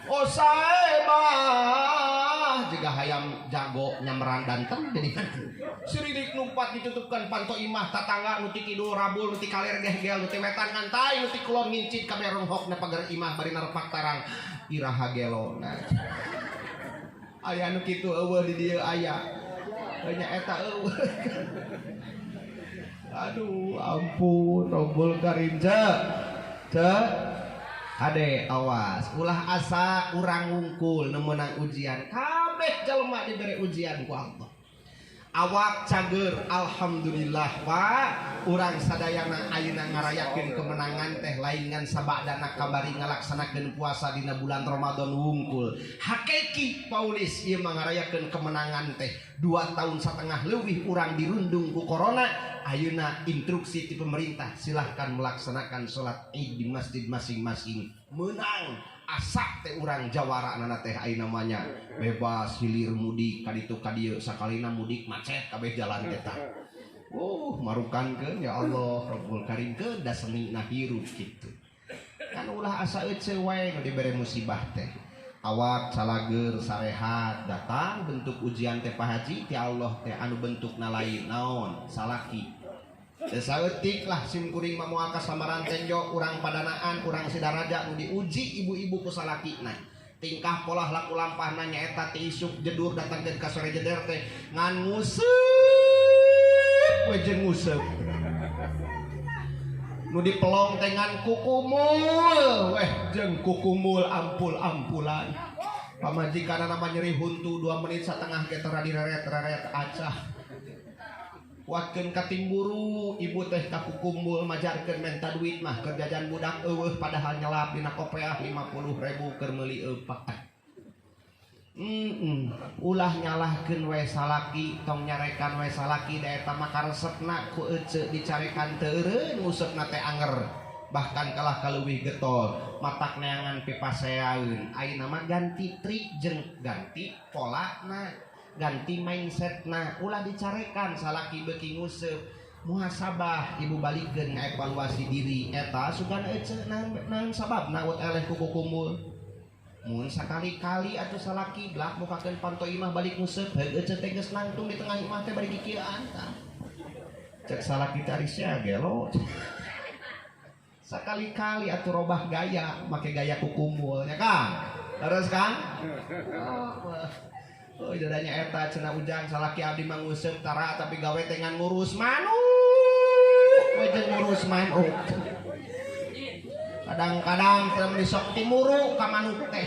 Oh saebah. jiga hayam jago nyamperan danten jadi siridik numpat ditutupkan panto imah tatangga nu ti kidul rabul nu ti kaler gehgel nu ti wetan ngantai nu ti kulon ngincit kabeh ronghokna pagar imah bari narepak tarang iraha gelona aya nu kitu eueuh di dieu aya nya eta eueuh. Aduh ampun Rabbul Karim ce kade awas ulah asa urang wungkul nu meunang ujian kabeh jelema dibere ujian ku Allah. Awak cager alhamdulillah Pak urang sadayana ayeuna ngarayakeun kemenangan teh lain ngan sabadana kamari ngalaksanakeun puasa dina bulan Ramadan wungkul. Hakiki Paulis ieu mah ngarayakeun kemenangan teh 2,5 tahun leuwih urang dirundung ku corona. Ayeuna instruksi ti pemerintah silahkan melaksanakan sholat Id di masjid masing-masing. Menang asak teh urang jawara nana teh ayeuna mah nya bebas hilir mudik kaditu kadieu sakalina mudik macet kabeh jalan teh tah. Marukankeun ya Allah Rabbul Karim keun da senina hirup kitu. Kan ulah asa euceu wae nu dibere musibah teh. Awak calageur sarehat datang bentuk ujian teh Pak Haji ti Allah teh anu bentukna lain naon salaki. Teh saeutik lah sim kuring mah moal ka samaran tenjo urang padanaan urang Sidaraja nu diuji ibu-ibu ku salakina. Tingkah polah laku lampahna nyaeta ti isuk jedur datangkeun ka sore jeder teh ngan nguseup we jeung nguseup. Nu dipelong teh ngan kukumul weh jeung kukumul ampul-ampulan. Pamajikanna mah nyeri huntu 2 menit satengah ge tara direret-reret acah. Kuatkeun katimburu ibu teh ka kukumul majarkeun menta duit mah keur jajan budak eueuh padahal nyelap dina kopeah 50.000 keur meuli eupak. Ulah nyalahkeun we salaki tong nyarekan we salaki da eta mah karesepna ku eceu dicarekan teu eureun ngusepna teh anger bahkan kalah kaleuwih getol matak neangan pipaseaeun ayeuna mah ganti trik jeung ganti polana ganti mindsetna ulah dicarekan salaki beuki nguseup muhasabah ibu balikeun ngaevaluasi diri eta sugan eceu naon sababna ut eleh ku kukumul. Mun sakali-kali atuh salaki blak mukakeun panto imah balik nguseup heug eceu teh geus nangtung di tengah imah teh bari kikieuan tah. Cek salaki teh ari sia gelo. Sakali-kali atuh robah gaya make gaya kukumul nya Kang. Terus Kang? Oh jadanya eta cenah ujang salaki abdi mah nguseup tara tapi gawe teh ngan ngurus manuk we jeung ngurus manuk. Kadang-kadang teu disok timuru ka manuk teh.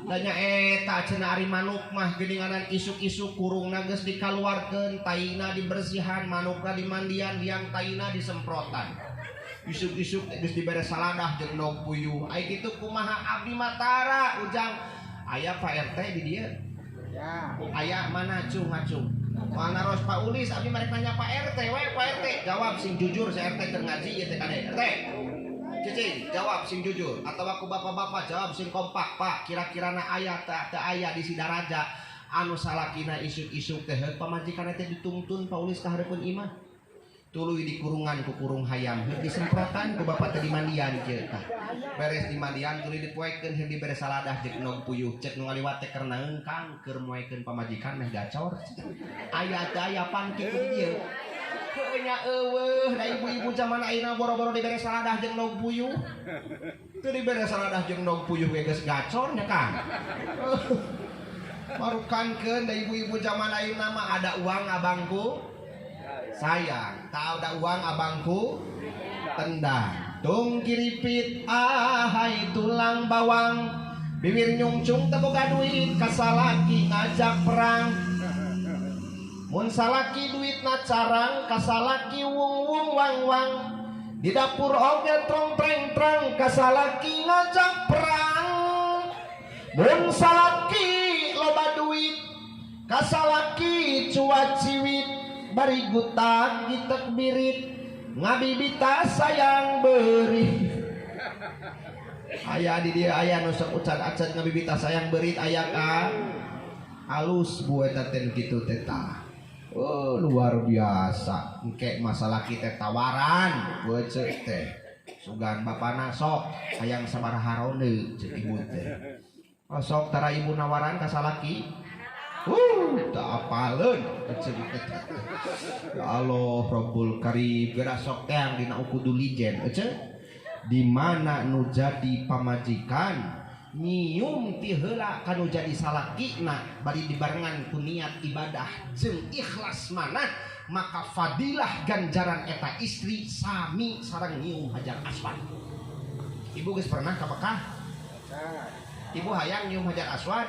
Danya eta cenah ari manuk mah geuninganan isuk-isuk kurungna geus dikaluarkeun, taina dibersihan, manukna dimandian, liang taina disemprotan. Isuk-isuk geus dibere saladah jeung endog puyuh. Ai kitu kumaha abdi mah tara ujang. Aya Pak RT di dieu. Ya. Aya mana cung ngacung. Mana ros Pak Ulis abdi marek nanya Pak RT we Pak RT jawab sing jujur si RT keur ngaji ieu teh kade. RT. Cicing jawab sing jujur atau aku bapak-bapak jawab sing kompak Pak kira-kira na aya teh aya di Sidaraja anu salakina isuk-isuk teh heug pamajikanna teh ditungtun Pak Ulis ka hareupeun imah tuluy dikurungan ku kurung hayam heug disemprotan ku bapak teh dimandian kieu tah beres dimandian tuluy dipoekeun heug dibere saladah jeung endog puyuh cek nu ngaliwat teh keur naeung Kang keur moekeun pamajikan meh gacor aya teh aya pan kitu di dieu. Heueuh nya eueuh da ibu-ibu zaman ayeuna boro-boro dibere saladah jeung endog puyuh. Teu dibere saladah jeung endog puyuh ge geus gacor nya Kang. Marukankeun da ibu-ibu zaman ayeuna mah ada uang abangku sayang, tak ada uang abangku tendang. Tung kiripit ahai tulang bawang, bibir nyungcung teu boga duit kasalaki ngajak perang. Mun salaki duitna carang kasalaki wung-wung wang-wang di dapur oge trong treng trang kasalaki ngajak perang. Mun salaki loba duit kasalaki cuaciwit bari gutak gitek birit ngabibita sayang beri. Aya di dieu aya nu sok ucat-acat ngabibita sayang berit aya ka alus bu eta teh kitu teh tah. Oh luar biasa engke masalah kita tawaran beuceuk teh sugan bapana sok hayang sabaraha ronde ceuk ibu teh. Oh, sok tara ibu nawaran ka salaki. Teu apaleun. Ya Allah Rabbul Karim, geura sok teang dina ukudu lijen ece. Di mana nu jadi pamajikan nyium ti heula kanu jadi salakina bari dibarengan ku niat ibadah jeung ikhlas mana, maka fadilah ganjaran eta istri sami sareng nyium hajar aswad. Ibu geus pernah ka Mekah? Ibu hayang nyium hajar aswad?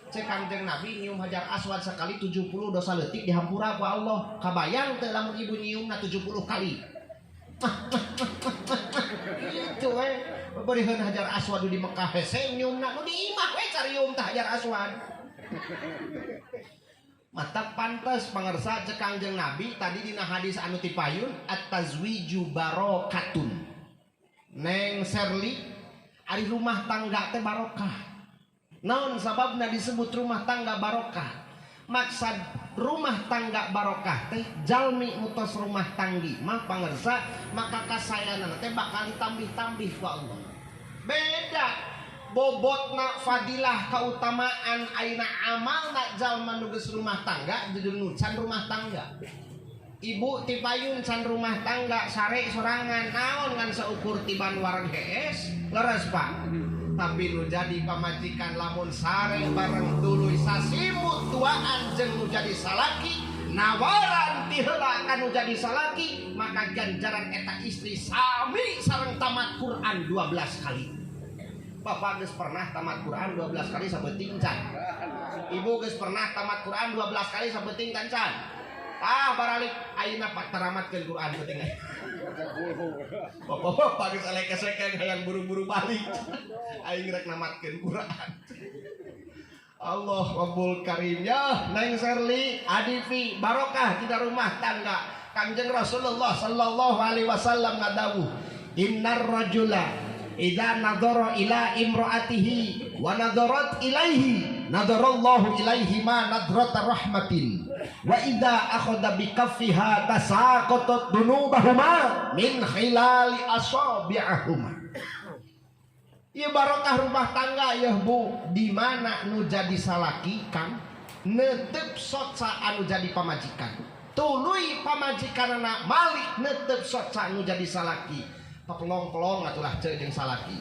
Cek Kangjeng Nabi nyium hajar aswad sekali 70 dosa leutik dihampura ku Allah. Kabayang teu lamun ibu nyiumna 70 kali? Gitu we. Beriheun hajar aswad di Mekah hese nyiumna nu di imah we carium tah hajar aswad. Mata pantes pangersa cek Kangjeng Nabi tadi dina hadis anu ti payun at-tazwiju barokatun. Neng Serli ari rumah tangga teh barokah. Naon sababna disebut rumah tangga barokah? Maksad rumah tangga barokah teh jalmi mutos rumah tanggi mah pangersa maka kasayanana teh bakal ditambih-tambih ku Allah. Beda bobotna fadilah kautamaan ayeuna amalna jalma nu geus rumah tangga jeung nu can rumah tangga. Ibu tipayun can rumah tangga sare sorangan naon ngan saukur tiban wareg hees leres Pak. Tapi nu jadi pamajikan lamun sare bareng tuluy sasimut tuaan jeung nu jadi salaki nawaran ti heula ka nu jadi salaki maka ganjaran eta istri sami sareng tamat Quran 12 kali. Bapak geus pernah tamat Quran 12 kali sabeuting can? Ibu geus pernah tamat Quran 12 kali sabeuting can can? Ah baralik ayeuna pak taramatkeun Quran penting. Bapak-bapak geus elek-esekeng hayang buru-buru balik. Aing rek namatkeun Quran. Allah Rabbul Karim ya Neng Serli Adifi barokah tidak rumah tangga. Kangjeng Rasulullah sallallahu alaihi wasallam ngadawuh innar rajula idza nadhara ila imraatihi wa nadharat ilaihi nadharallahu ilaihi ma nadrata rahmatin wa idza akhadha bi kaffiha tasaqatat dunubahuma min khilali asabi'ahuma. Ieu barokah rumah tangga yeuh Bu, di mana nu jadi salaki kang netep soca anu jadi pamajikan. Tuluy pamajikanana malik netep soca anu jadi salaki. Papelong-pelong atulah ceu jeung salaki.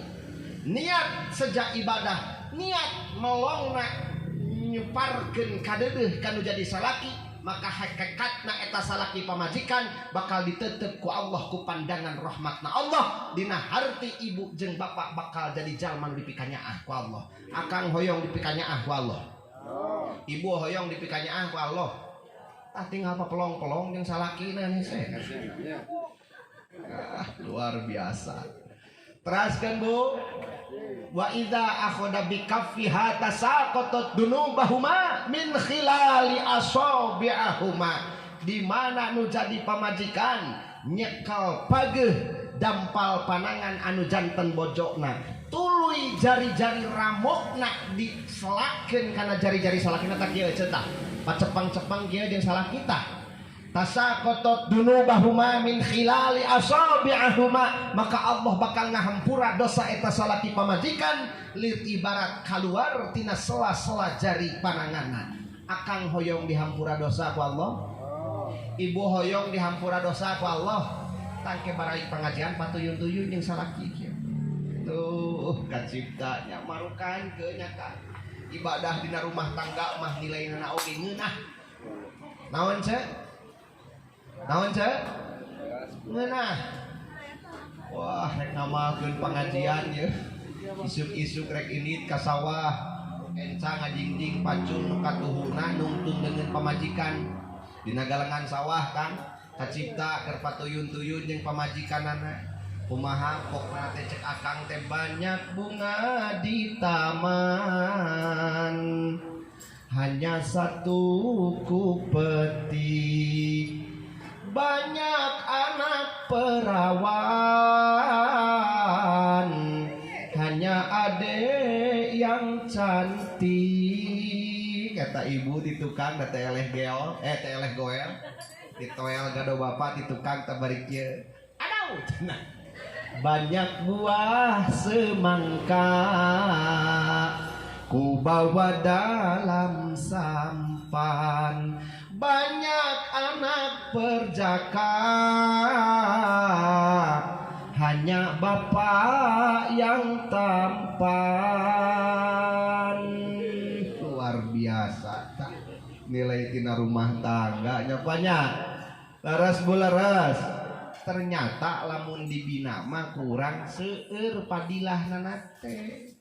Niat sejak ibadah, niat melongna nyuparkeun kadeudeuh kanu jadi salaki, maka hakikatna eta salaki pamajikan bakal ditetep ku Allah ku pandangan rahmatna Allah dina harti ibu jeung bapak bakal jadi jalma nu dipikanyaah ku Allah. Akang hoyong dipikanyaah ku Allah. Ibu hoyong dipikanyaah ku Allah. Tah tinggal papelong-pelong jeung salakina hese. Ah, luar biasa. Teraskan Bu. Wa idza akhadha bi kaffiha tasaqatat dunubahuma min khilali asabi'ahuma. Di mana nu jadi pamajikan nyekel pageuh dampal panangan anu janten bojokna. Tuluy jari-jari ramokna diselakeun kana jari-jari salakina tah kieu tah. Pacepang-cepang kieu jeung salah kita. Tasaqatat dunubahuma min khilali asabi'ahuma, maka Allah bakal ngahampura dosa eta salaki pamajikan lir ibarat kaluar tina sela-sela jari pananganna. Akang hoyong dihampura dosa ku Allah, ibu hoyong dihampura dosa ku Allah. Tangke baraik pengajian patuyun-tuyun jeung salaki kieu. Tuh kaciptanya marukan ke nyata ibadah dina rumah tangga mah nilaina oge ngeunah. Naon ce? Naon ce? Ngeunah. Wah, rek ngamalkeun pengajian ye. Isuk-isuk rek indit ka sawah. Enca ngajingjing pacul nu katuhuna nungtung dengan pamajikan. Dina galengan sawah kan kacipta keur patuyun-tuyun jeung pamajikanana. Kumaha pokna teh cek akang teh banyak bunga di taman. Hanya satu ku petik. Banyak anak perawan, hanya adek yang cantik. Kata ibu di tukang da teh eleh geol, teh eleh goel. Ditoel gado bapak di tukang tabarik ieu. Aduh, cenah. Banyak buah semangka, Aku bawa dalam sampan. Banyak anak perjaka, hanya bapak yang tampan. Luar biasa tak nilai tina rumah tangga nyapanya. Laras bu laras. Ternyata lamun dibina mah kurang seueur padilah nanate.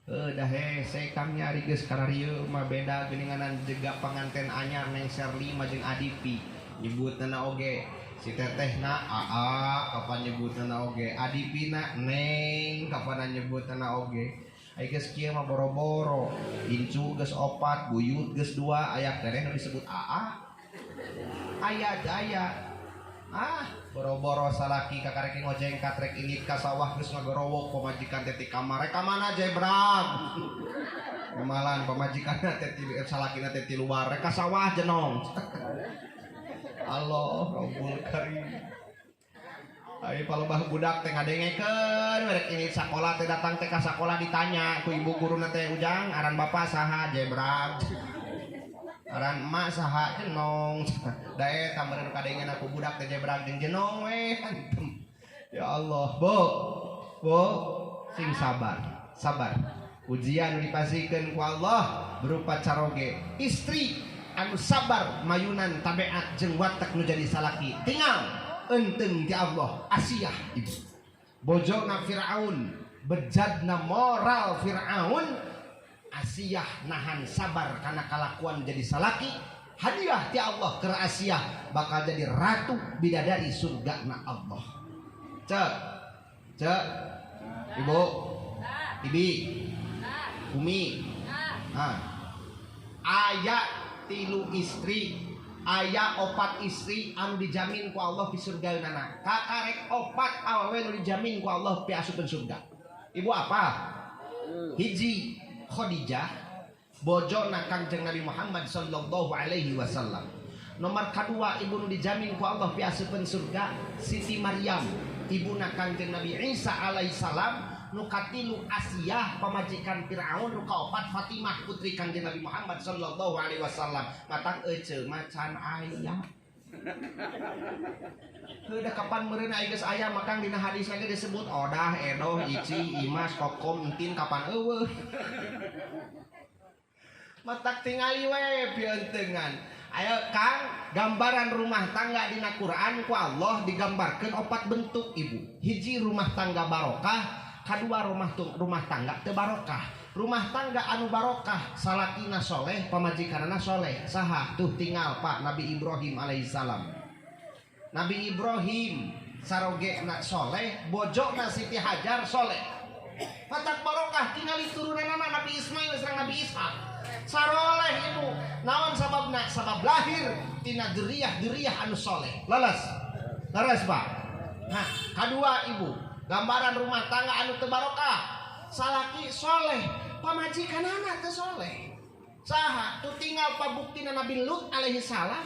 Dah hese kang nyari geus kararieu mah beda geuninganan jega panganten anyar Neng Sherly mah jeung Adipi. Nyebutna oge si tetehna aa kapan nyebutna oge, Adipina Neng kapan nyebutna oge. Ai geus kieu mah boro-boro, incu geus opat, buyut geus dua, aya keneh nu disebut aa. Aya daya. Ah, boro-boro salaki kakarek ngojeng katrek indit ka sawah geus ngagorowok pamajikan teh ti kamar. Rek ka mana jebrag? Kemalan pamajikanna teh ti salakina teh ti luar, rek ka sawah jenong. Allah Rabbul Karim. Ai palebah budak teh ngadengekeun rek indit sakola teh datang teh ka sakola ditanya ku ibu guruna teh, "Ujang, aran bapak saha?" Jebrag. Aran emak saha jenong. Da eta meureun kadengen aku budak teh jebrag jeung jenong we. Ya Allah, Bu. Bu, sing sabar. Sabar. Ujian dipasihkeun ku Allah berupa caroge. Istri anu sabar mayunan tabeat jeung watak nu jadi salaki. Tinggal eunteng ti Allah, Asiyah ibu. Bojona Firaun, bejadna moral Firaun. Asiyah nahan sabar karena kalakuan jadi salaki. Hadiah ti Allah ke Asiyah bakal jadi ratu bidadari surga na Allah. Cek, cek, ibu, ibi, umi, nah, aya 3 istri, aya 4 istri anu dijamin ku Allah di surga nana. Kakarek 4 awewe nu dijamin ku Allah pi asupkeun surga. Ibu apa? Hiji Khadijah bojona Kangjeng Nabi Muhammad sallallahu alaihi wasallam. Nomor kedua ibu nu dijamin ku Allah pi asupkeun surga Siti Maryam, ibuna Kangjeng Nabi Isa alaihi salam. Nu katilu Asiyah pamajikan Firaun, nu kaopat Fatimah putri Kangjeng Nabi Muhammad sallallahu alaihi wasallam. Matang ece macan aya. Heudah kapan meureun aya geus aya makang dina hadis ge disebut odah, edoh, ici, imas, kokom, entin kapan eueuh. Matak tingali we pieuteungan. Ayo Kang, gambaran rumah tangga dina Quran ku Allah digambarkeun 4 bentuk ibu. Hiji rumah tangga barokah, kadua rumah tangga teu barokah. Rumah tangga anu barokah salakina soleh, pamajikanna soleh. Saha tuh tinggal Pak Nabi Ibrahim alaihissalam. Nabi Ibrahim sarogena soleh, bojona Siti Hajar soleh. Matak barokah tingali turunanana Nabi Ismail sareng Nabi Ishak. Saroleh ibu. Naon sababna? Sabab lahir tina duriah-duriah anu soleh. Leles. Leres Pak. Nah, kadua ibu, gambaran rumah tangga anu teu barokah. Salaki soleh, pamajikanana teu soleh. Saha tuh tinggal pabuktina Nabi Lut alaihi salam.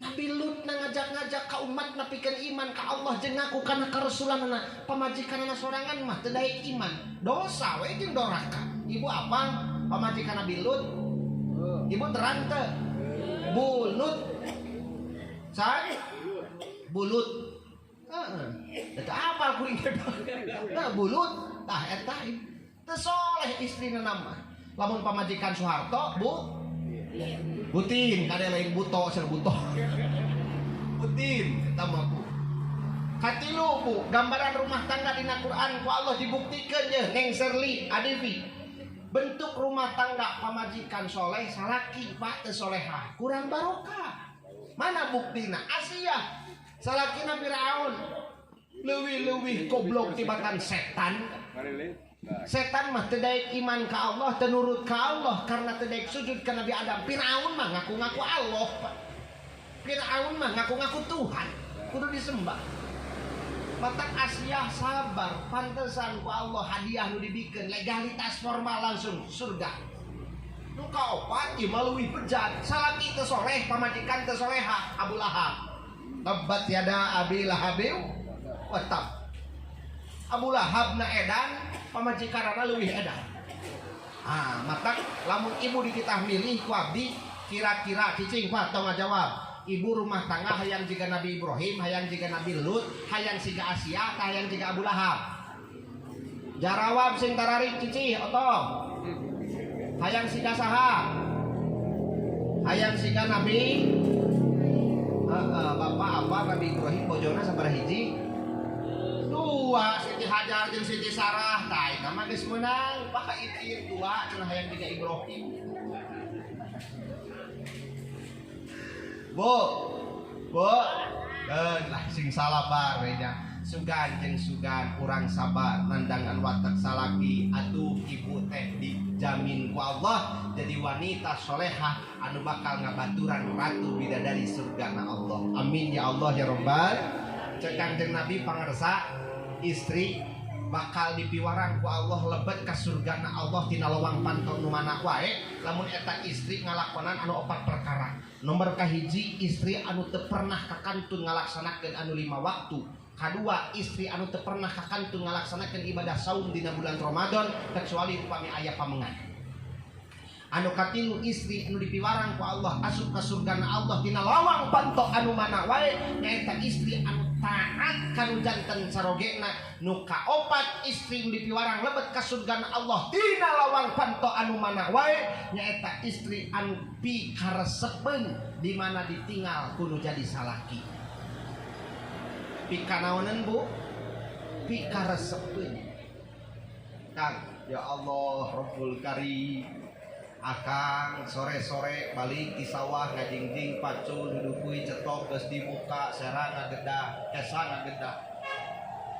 Nabi Lut na ngajak-ngajak ka umat napikeun iman ka Allah jeung ngaku kana karasulanana, pamajikanana sorangan mah teu daek iman. Dosa we jeung doraka. Ibu apa? Pamajikan Nabi Lut. Ibu terang teu? Bulut. Saha? Bulut. Heeh. Eta apal kuring teh. Nah, bulut tah eta teu soleh istrina mah. Lamun pamajikan Soeharto, Bu, Butin, kade lain buto, ser buto. Butin, eta mah Bu. Katilu Bu, gambaran rumah tangga dina Quran ku Allah dibuktikeun ye Neng Serli Adivi. Bentuk rumah tangga pamajikan soleh, salaki Pak teu solehah, kurang barokah. Mana buktina? Asiyah, salakina Firaun. Leuwih-leuwih goblok tibatan setan. Setan mah teu daek iman ka Allah, teu nurut ka Allah karena teu daek sujud ka Nabi Adam. Firaun mah ngaku-ngaku Allah, Pak. Firaun mah ngaku-ngaku Tuhan, kudu disembah. Matak Asiyah sabar, pantesan ku Allah hadiah nu dibikeun legalitas formal langsung surga. Nu kaopat ieu mah leuwih bejat, salaki teu soleh, pamajikan teu soleha, Abu Lahab. Tabbat yada Abi Lahabin wa tab. Abu Lahab na edan, pamajikanana leuwih edan. Ah, matak lamun ibu dititah milih ku abdi kira-kira cicing Pak tong ngajawab. Ibu rumah tangga hayang jiga Nabi Ibrahim, hayang jiga Nabi Lut, hayang siga Asia, hayang jiga Abu Lahab. Jarawab sing tararik cicih otong. Hayang siga saha? Hayang siga Nabi bapak apa Nabi Ibrahim bojona sabaraha hiji? Dua, Siti Hajar jeung Siti Sarah. Tah eta mah geus meunang. Pak ieu dua cenah hayang jiga Ibrahim. Bu, bu, lah sing salabar we nya. Sugan jeung sugan urang sabar nandangan watak salaki atuh ibu teh dijamin ku Allah jadi wanita solehah anu bakal ngabaturan ratu bidadari surgana Allah. Amin ya Allah ya Rabbal. Cek Kangjeng Nabi pangersa istri bakal dipiwarang ku Allah lebet ka surgana Allah tina lawang panto nu mana wae lamun eta istri ngalakonan anu opat perkara. Nomor kahiji istri anu teu pernah kakantun ngalaksanakeun anu 5 waktu. Kadua istri anu teu pernah kakantun ngalaksanakeun ibadah saum dina bulan Ramadan kecuali upami aya pamengan. Anu katilu istri anu dipiwarang ku Allah asup ka surgana Allah tina lawang panto anu mana wae nyaeta istri anu taat kanu janten sarogena. Nu kaopat istri nu dipiwarang lebet ka surgana Allah tina lawang panto anu mana wae nyaeta istri anu pikaresepeun di mana ditinggal kudu jadi salaki. Pikanaonan Bu? Pikaresepeun. Kang, ya Allah Rabbul Karim. Akang sore-sore balik di sawah ngajingjing pacul dudukui cetok geus dibuka serang ngagedah kesa ngagedah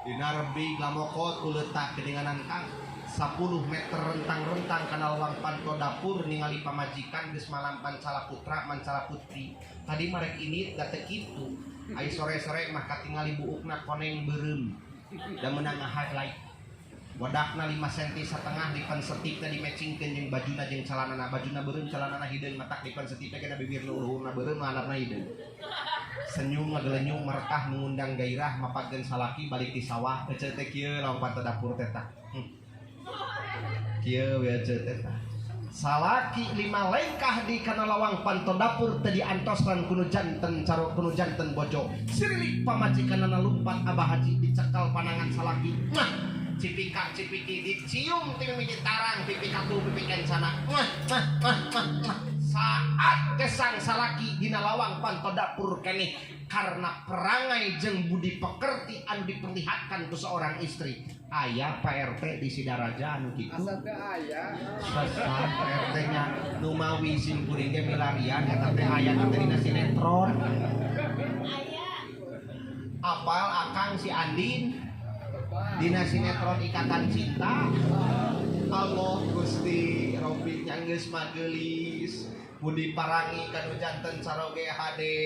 dina rebig lamokot kuletak kedenganan kang 10 meter rentang-rentang kana lawang panto dapur ningali pamajikan geus malampan cala putra mancala putri tadi marek ini da teu kitu ai sore-sore mah katingali buukna koneng beureum da meunang highlight wadakna 5 cm setengah dipensetipna dimecingkeun jeung bajuna jeung calanana bajuna beureum calanana hideung matak dipensetipna kana bibir nu luhurna beureum handapna hideung senyum ngagelenyung merekah mengundang gairah mapageun salaki balik di sawah eceu teh kieu lompat ke dapur teh tah kieu we eceu teh tah salaki 5 lengkah di kana lawang panto dapur teh diantosan kuno janten caro kuno janten bojo sirilik pamajikanana lumpat abah haji dicekal panangan salaki mah cipika cipiki dicium ti mimiti tarang pipi katu pipi kencana mah mah mah mah saat kesang salaki dina lawang panto dapur keneh karena perangai jeung budi pekerti anu diperlihatkan ku seorang istri. Aya Pak RT di Sidaraja anu kitu asa teu aya sesah Pak RT nya nu mawi sim kuring ge milarian eta teh aya teh dina sinetron aya apal akang si Andin dina sinetron Ikatan Cinta. Allah Gusti Robbi nyanggeus magelis budi parangi kanu janten saroge hade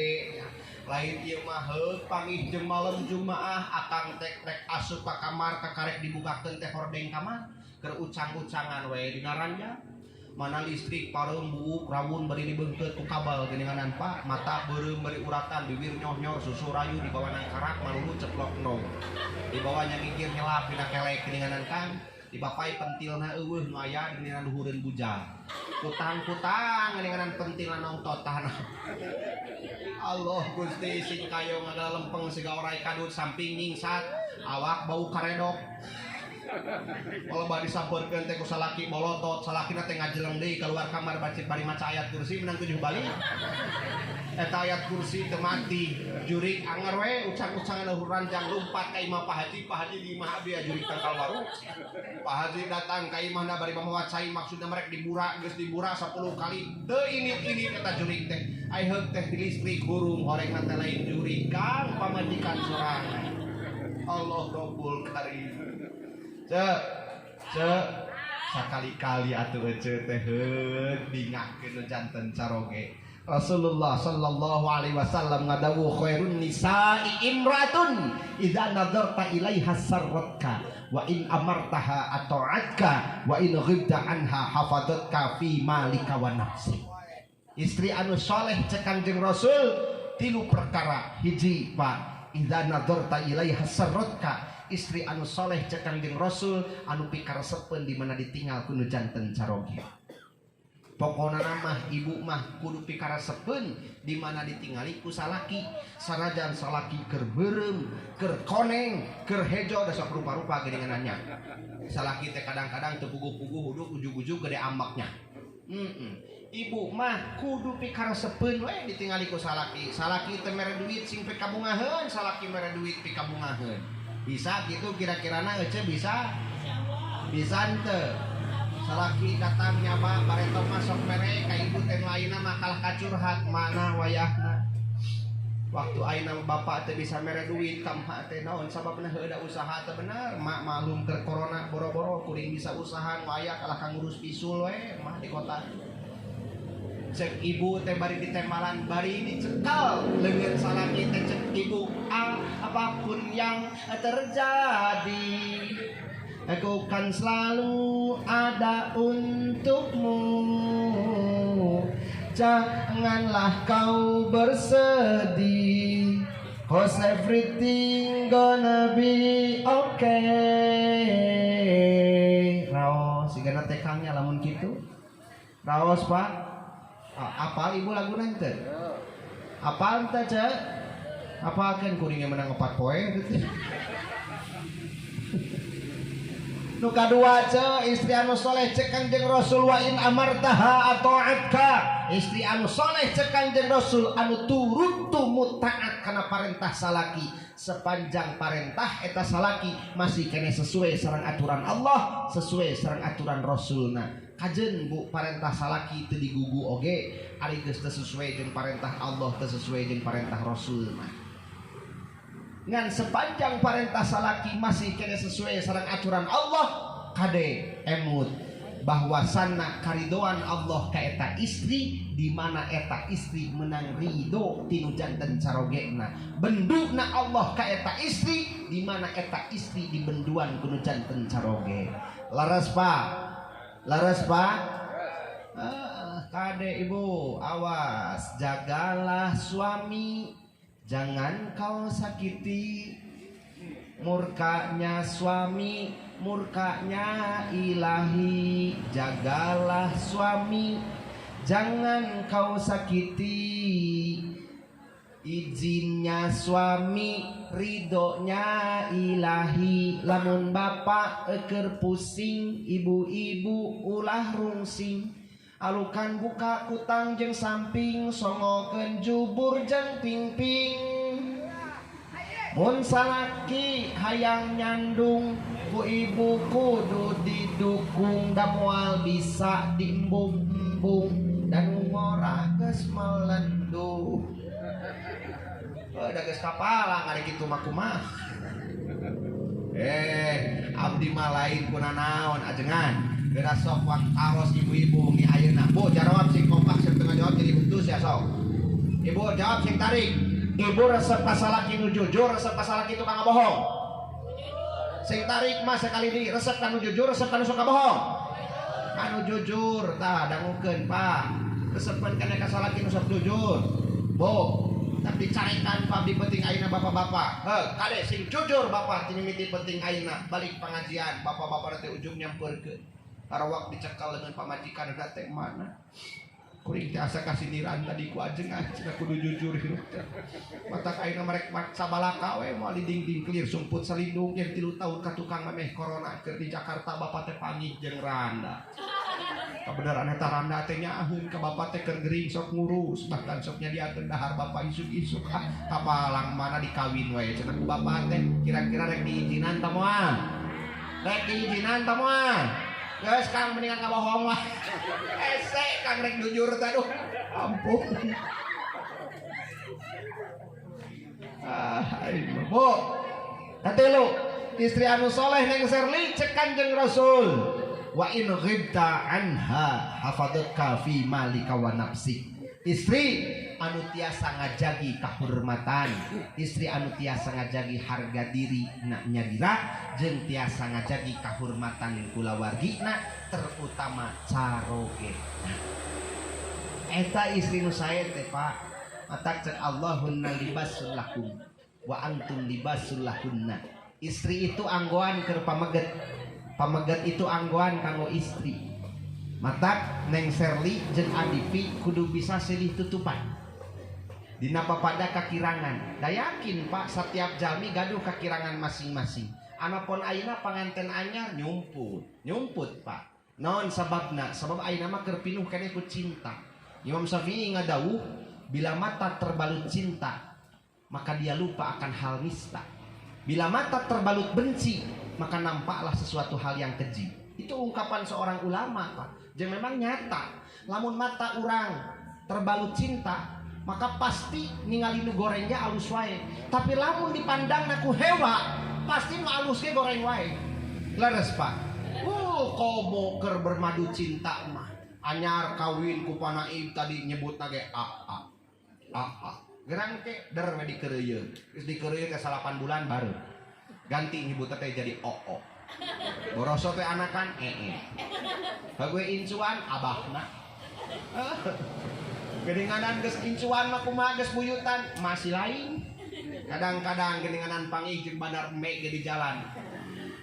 lain ieu mah heuk pangih jeung malam Jumaah akang tek rek asup ka kamar kakarek dibukakeun teh hordeng kamar keur ucang-ucangan we dina ranjang mana listrik pareum buuk rawun bari dibeungkeut ku kabel geuninganan Pak mata beureum bari uratan bibir nyoh-nyor susu rayu dibawa nang karak malulu ceplok no dibawa nyangikir nyelap dina kelek geuninganan Kang dibapai pentilna eueuh nu aya dina luhureun bujang kutang-kutang geuninganan pentilna nongtotan Allah Gusti sing kayo ngagalempeng siga orai kadut samping nyingsat awak bau karedok kalau bari disampeurkeun teh ku salaki bolotot salakina teh ngajeleng deui keluar kamar bacit bari maca ayat kursi menang 7 balik eta ayat kursi teu mati jurik anger we ucang-ucangan luhur ranjang lumpat ka imah Pak Haji Pak Haji di imah abdi jurik tangkal waru Pak Haji datang ka imahna bari mamawa cai maksudna merek dibura geus dibura 10 kali teu ini eta jurik teh ai heuk teh di listrik hurung horengna teh lain jurik kang pamajikan sorangan Allah Rabbul Karim. Cek, cek, sakali-kali atuh ece teh heuk bingahkeun janten caroge. Rasulullah sallallahu alaihi wasallam ngadawuh khairun nisa'i imratun idza nadarta ilaiha sarratka wa in amartaha ata'atka wa in ghibta anha hafadhatka fi malika wa nafsi. Istri anu soleh cek Kangjeng Rasul tilu perkara hiji Pak Idza nadarta ilaiha sarratka. Istri anu soleh cek Kangjeng Rasul anu pikaresepeun di mana ditinggal ku nu janten caroge. Pokona mah ibu mah kudu pikaresepeun di mana ditingali ku salaki. Sanajan salaki keur beureum, keur koneng, keur hejo da sok rupa-rupa geuningannya. Salaki teh kadang-kadang teu puguh-puguh huduk ujug-ujug gede ambaknya. Ibu mah kudu pikaresepeun we ditingali ku salaki. Salaki teh mere duit sing pikabungaheun, salaki mere duit pikabungaheun. Bisa gitu kira-kirana ece bisa? Bisa henteu? Salaki datang nyaba bareto mah sok mere ka ibu teh nu ayeuna mah kalah kacurhat mana wayahna. Waktu ayeuna bapak teh bisa mere duit ka emak teh naon sababna heueuh da usaha teh bener. Mak maklum keur corona boro-boro kuring bisa usaha nu aya kalah ka ngurus bisul we mah di kota. Cek ibu teh bari ditembalan bari dicekal leungeun salaki teh cek ibu apapun yang terjadi aku kan selalu ada untukmu, janganlah kau bersedih, cause everything gonna be okay. Raos sigana tekangnya lamun kitu. Raos Pak. Apal ibu lagu nanti? Apal teh cek? Apalkeun kuringnya menang 4 poe gitu. Nu kadua cek istri anu soleh cek Kangjeng Rasul wa in amartaha ata'atka. Istri anu soleh cek Kangjeng Rasul anu turut tumut taat kana parentah salaki. Sepanjang parentah eta salaki masih kene sesuai sareng aturan Allah, sesuai sareng aturan Rasulna. Kajen bu parentah salaki teu digugu oge ari geus teu sesuai jeung parentah Allah, teu sesuai jeung parentah Rasul mah. Ngan sepanjang parentah salaki masih kene sesuai sareng aturan Allah, kade emut bahwasana karidoan Allah ka eta istri di mana eta istri menang ridho tinu janten carogena. Benduna Allah ka eta istri di mana eta istri dibenduan kudu janten caroge. Laras Pak. Laras Pak. Kade ibu awas, jagalah suami, jangan kau sakiti. Murkanya suami, murkanya ilahi. Jagalah suami, jangan kau sakiti. Izinnya suami, ridhonya ilahi. Lamun bapak eker pusing, ibu-ibu ulah rungsing. Alukan buka kutang jeung samping, songokeun jubur jeung pingping. Mun salaki hayang nyandung, ku ibu kudu didukung. Da moal bisa diembung-embung, dan ngora geus melenduh. Da geus kapala ngari kitu mah kumaha. Abdi mah lain kunanaon ajengan. Geura sok waktaros ibu-ibu ni ayeuna. Bu jawab sing kompak sing tengah jawab jadi buntus ya sok. Ibu jawab sing tarik. Ibu resep ka salaki nu jujur, resep ka salaki tukang ngabohong. Sing tarik mah sekali deui, resep ka nu jujur, resep ka nu sok ngabohong. Anu jujur tah dangukeun Pak. Resepeun kana ka salaki nu sok jujur. Bu, tapi dicarekan Pak di penting ayeuna bapak-bapak. Heuh, kade sing jujur bapak tinimiti penting ayeuna balik pengajian bapak-bapak teh ujung nyamperkeun. Arawak dicekal dengan pamajikan da teh mana. Kuring teh asa kasindiran tadi ku ajengan cenah kudu jujur hirup teh. Matak ayeuna marek sabalaka we moal dinding clear sumput salindung jeung 3 tahun ka tukang memeh corona keur di Jakarta bapak teh panggih jeung randa. Kabeneran eta randa teh nyaaheun ka bapak teh keur gering sok ngurus bahkan sok nyadiakeun dahar bapak isuk-isuk ah kapalang mana dikawin we cenah ku bapak teh kira-kira rek diizinan ta moal. Rek diizinan ta moal. Geus Kang mendingan ngabohong lah. Ese Kang rek jujur teh aduh. Ampun. Ah, Bu. Katilu, istri anu soleh neng Serli cek Kanjeng Rasul. Wa in ghibta anha hafadhatka fi malika wa nafsik. Istri anu tiasa ngajagi kahormatan, istri anu tiasa ngajagi harga diri na nyadira, jeung tiasa ngajagi kahormatan kulawargina terutama caroge. Eta istri nu sae teh Pak. Matak cek Allahunna libasul lakum. Wa antum libasul lahunna. Istri itu anggoan keur pameget. Pameget itu anggoan kanggo istri. Matak Neng Serli jeung Adipi kudu bisa silih tutupan. Dina papada kakirangan. Da yakin Pak, setiap jalmi gaduh kakirangan masing-masing. Anapun ayeuna panganten anyar nyumput. Nyumput Pak. Naon sababna? Sabab ayeuna mah keur pinuh keneh ku cinta. Imam Syafi'i ngadawuh, bila mata terbalut cinta, maka dia lupa akan hal nista. Bila mata terbalut benci, maka nampaklah sesuatu hal yang keji. Itu ungkapan seorang ulama, Pak. Jadi memang nyata, lamun mata urang terbalut cinta, maka pasti ningali nu gorengnya alus wae. Tapi lamun dipandang ku hewa, pasti nu alus ge goreng wae. Leres, Pak. Komo keur bermadu cinta mah. Anyar kawin ku panaib tadi nyebut ge a a a a. Gerang ke der we dikeureuyeun. Geus dikeureuyeun ke 8 bulan baru. Ganti nyebut teh jadi o o. Boroso teh anakan ee. Bague incuan abahna. Geninganan geus incuan mah kumaha geus buyutan masih lain. Kadang-kadang geninganan pangih jeung bandar embe ge di jalan.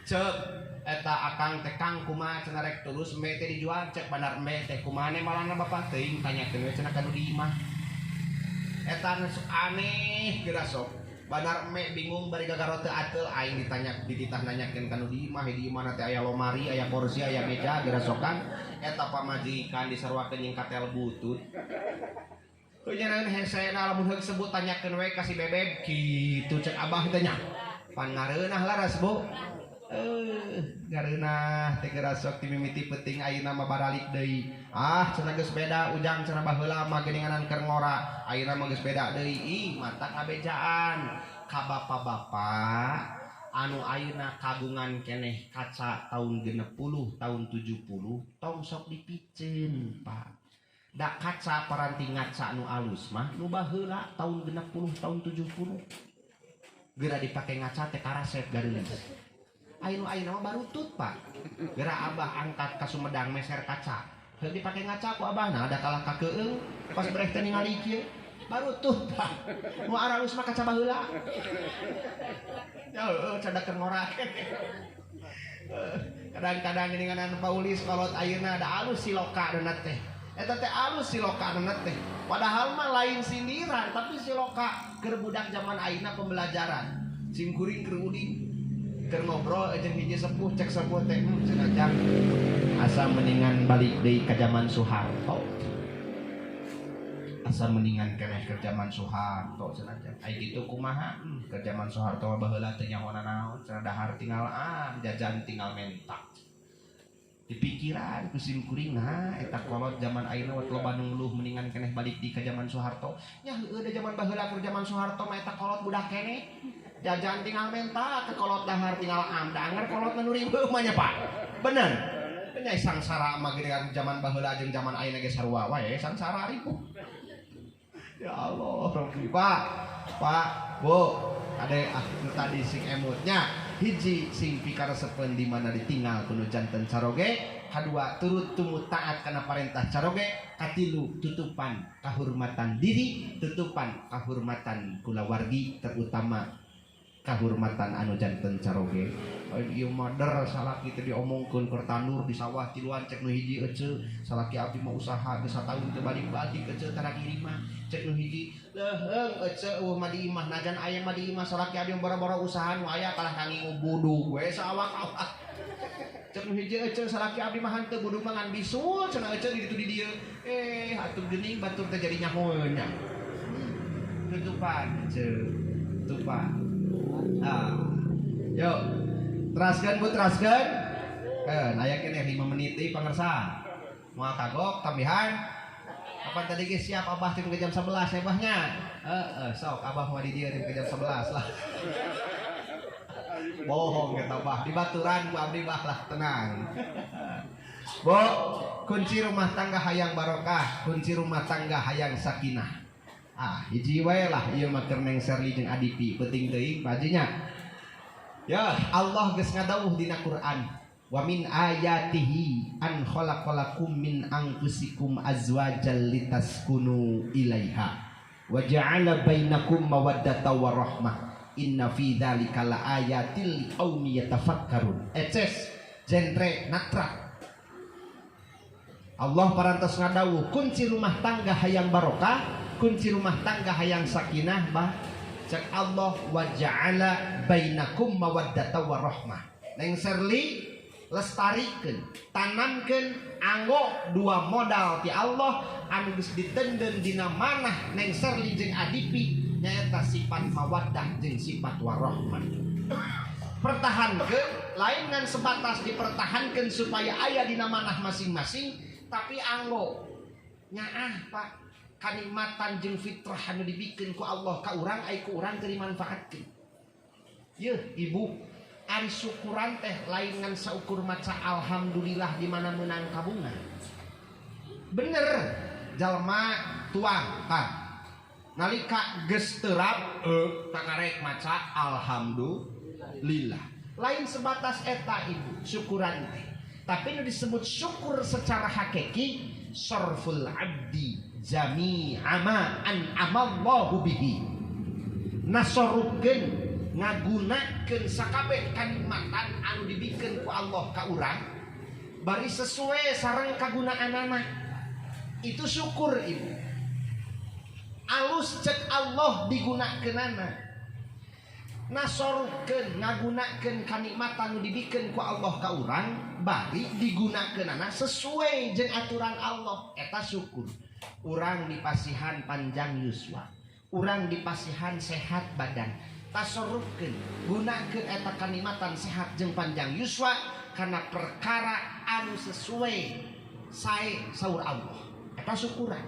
Cek eta akang teh kang kumaha cenah rek tulus embe teh dijual, cek bandar embe teh kumaha malana bapak teuing tanyakeun we cenah ka nu di imah. Eta nu aneh geura sok. Bandar embe bingung bari gagaro teu ateul aing ditanya dititah nanyakeun ka nu di imah, di imah teh aya lomari, aya kursi, aya meja geura sokan. Eta pamajikan disaruakeun jeung katel butut. Teu nyareun hesena lamun heug sebut tanyakeun we ka si bebeb kitu cek abah teh nya. Pan ngareunah laras Bu. Ngareunah teh geura sok ti mimiti peuting ayeuna mah baralik deui. Ah cenah geus beda ujang cenah baheula mah geuninganan keur ngora. Ayeuna mah geus beda deui. Ih matak ngabejaan ka bapak-bapak anu ayeuna kagungan keneh kaca tahun 60 tahun 70 tong sok dipiceun Pak. Da kaca paranti ngaca nu alus mah nu baheula tahun 60 tahun 70. Geura dipake ngaca teh karasep gareulis. Ayeuna ayeuna mah barutut Pak. Geura abah angkat ka Sumedang meser kaca. Heuh dipake ngaca ku abah nah ada kalah ka keueung pas breh teh ningali kieu. Barutut Pak. Nu aralus mah kaca baheula. Ya heueuh cadak keur ngora. Kadang-kadang geuningan paulis kolot ayeuna da alus siloka deuna teh. Eta teh alus siloka deuna teh. Padahal mah lain sindiran tapi siloka keur budak zaman ayeuna pembelajaran. Sim kuring keur uding. Keur ngobrol jeung hiji sepuh cek sepuh teh cenah jang asa mendingan balik deui ka zaman Soeharto. Asa mendingan keneh keur zaman Soeharto cenah jang. Ai kitu kumaha? Keur zaman Soeharto mah baheula teh nyaho nanaon cenah dahar tinggal jajan tinggal menta. Dipikiran ku sim kuring nah eta kolot zaman ayeuna we loba nu ngeluh mendingan keneh balik deui ka zaman Soeharto. Nya heueuh da zaman baheula keur zaman Soeharto mah eta kolot budak keneh. Jajan tinggal menta ke kolot dahar tinggal am danger kolot nu riweuh mah nya Pak. Bener. Nya sangsara mah geuningan zaman baheula jeung zaman ayeuna ge sarua wae sangsara ripuh. Ya Allah, Rabbi. Pak, Pak, Bu, ade ah nu tadi sing emutnya hiji sing pikaresepeun di mana ditinggal kudu janten caroge, kadua turut tumut taat kana parentah caroge, katilu tutupan kahormatan diri, tutupan kahormatan kulawargi terutama kahormatan anu janten caroge. Ieu mah der salaki teh diomongkeun keur tandur di sawah tiluan cek nu hiji eceu salaki abdi mah usaha geus sataun teu balik-balik eceu tara kirimah cek nu hiji leuheung eceu eueuh mah di imah najan aya mah di imah salaki abdi boro-boro usaha nu aya kalah kangingu budug we saawak-awak cek nu hiji eceu salaki abdi mah henteu budug mah ngan bisul cenah eceu di ditu di dieu atuh geuning batur teh jadi nyahoeun nya tutupan eceu tutupan. Ah. Yuk, teraskan Bu, teraskan. Aya keneh 5 menit deui pangersa. Moal kagok tambihan. Kapan tadi ge siap abah tim ke jam 11 hebahnya. Heeh, sok abah mah di dieu tim ke jam 11 lah. Bohong eta bah, di baturan ku abdi bah lah tenang. Bu, kunci rumah tangga hayang barokah, kunci rumah tangga hayang sakinah. Ah, hiji wae lah ieu mah keur Neng Serli jeung Adipi, penting teuing bajinya. Ya, Allah geus ngadawuh dina Quran, wa min ayatihi an khalaqalakum min anfusikum azwajan litaskunu ilaiha wa ja'ala bainakum mawaddatan wa rahmah. Inna fi dzalika laayatil liqaumi yatafakkarun. Eces genre natra. Allah parantos ngadawuh kunci rumah tangga hayang barokah, kunci rumah tangga hayang sakinah bah. Cek Allah wa ja'ala bainakum mawaddata warahmah. Neng Serli lestarikeun, tanamkeun anggo dua modal ti Allah anu geus ditenden dina manah Neng Serli jeung Adipi nyaeta sifat mawaddah jeung sifat warahmah. Pertahankeun lain ngan sebatas dipertahankeun supaya aya dina manah masing-masing, tapi anggo nyaah Pak kanikmatan jeung fitrah anu dibikeun ku Allah ka urang ai ku urang teu dimanfaatkeun. Yeuh ibu, ari syukuran teh lain ngan saukur maca alhamdulillah di mana meunang kabunga. Bener jalma tuang tah nalika geus terap kakarek maca alhamdulillah. Lain sebatas eta ibu syukuran teh, tapi nu disebut syukur secara hakiki sarful abdi jami'a ma an amallahu bihi. Nasorupkeun ngagunakeun sakabeh kanikmatan anu dibikeun ku Allah ka urang bari sesuai sareng kagunaanana. Itu syukur ibu. Alus cek Allah digunakeunana. Nasorupkeun ngagunakeun kanikmatan nu dibikeun ku Allah ka urang bari digunakeunana sesuai jeung aturan Allah. Eta syukur. Urang dipasihan panjang yuswa, urang dipasihan sehat badan. Tasorupkeun gunakeun eta kanikmatan sehat jeung panjang yuswa kana perkara anu sesuai sae saur Allah. Eta syukuran.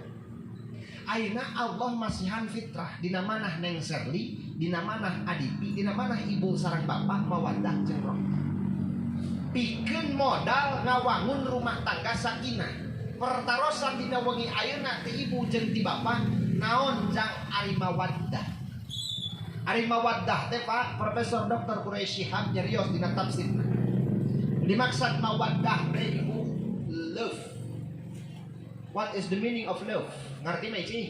Ayeuna Allah masihan fitrah dina manah Neng Serli, dina manah Adipi, dina manah ibu sareng bapak mawaddah jeung rahmah. Pikeun modal ngawangun rumah tangga sakinah. Pertarosan dina wengi ayeuna ti ibu jeung ti bapak naon jang ari mawaddah. Ari mawaddah teh Pak Profesor Dr. Quraisy Shihab nyarios dina tafsirna. Dimaksud mawaddah teh ibu love. What is the meaning of love? Ngerti mah Ci?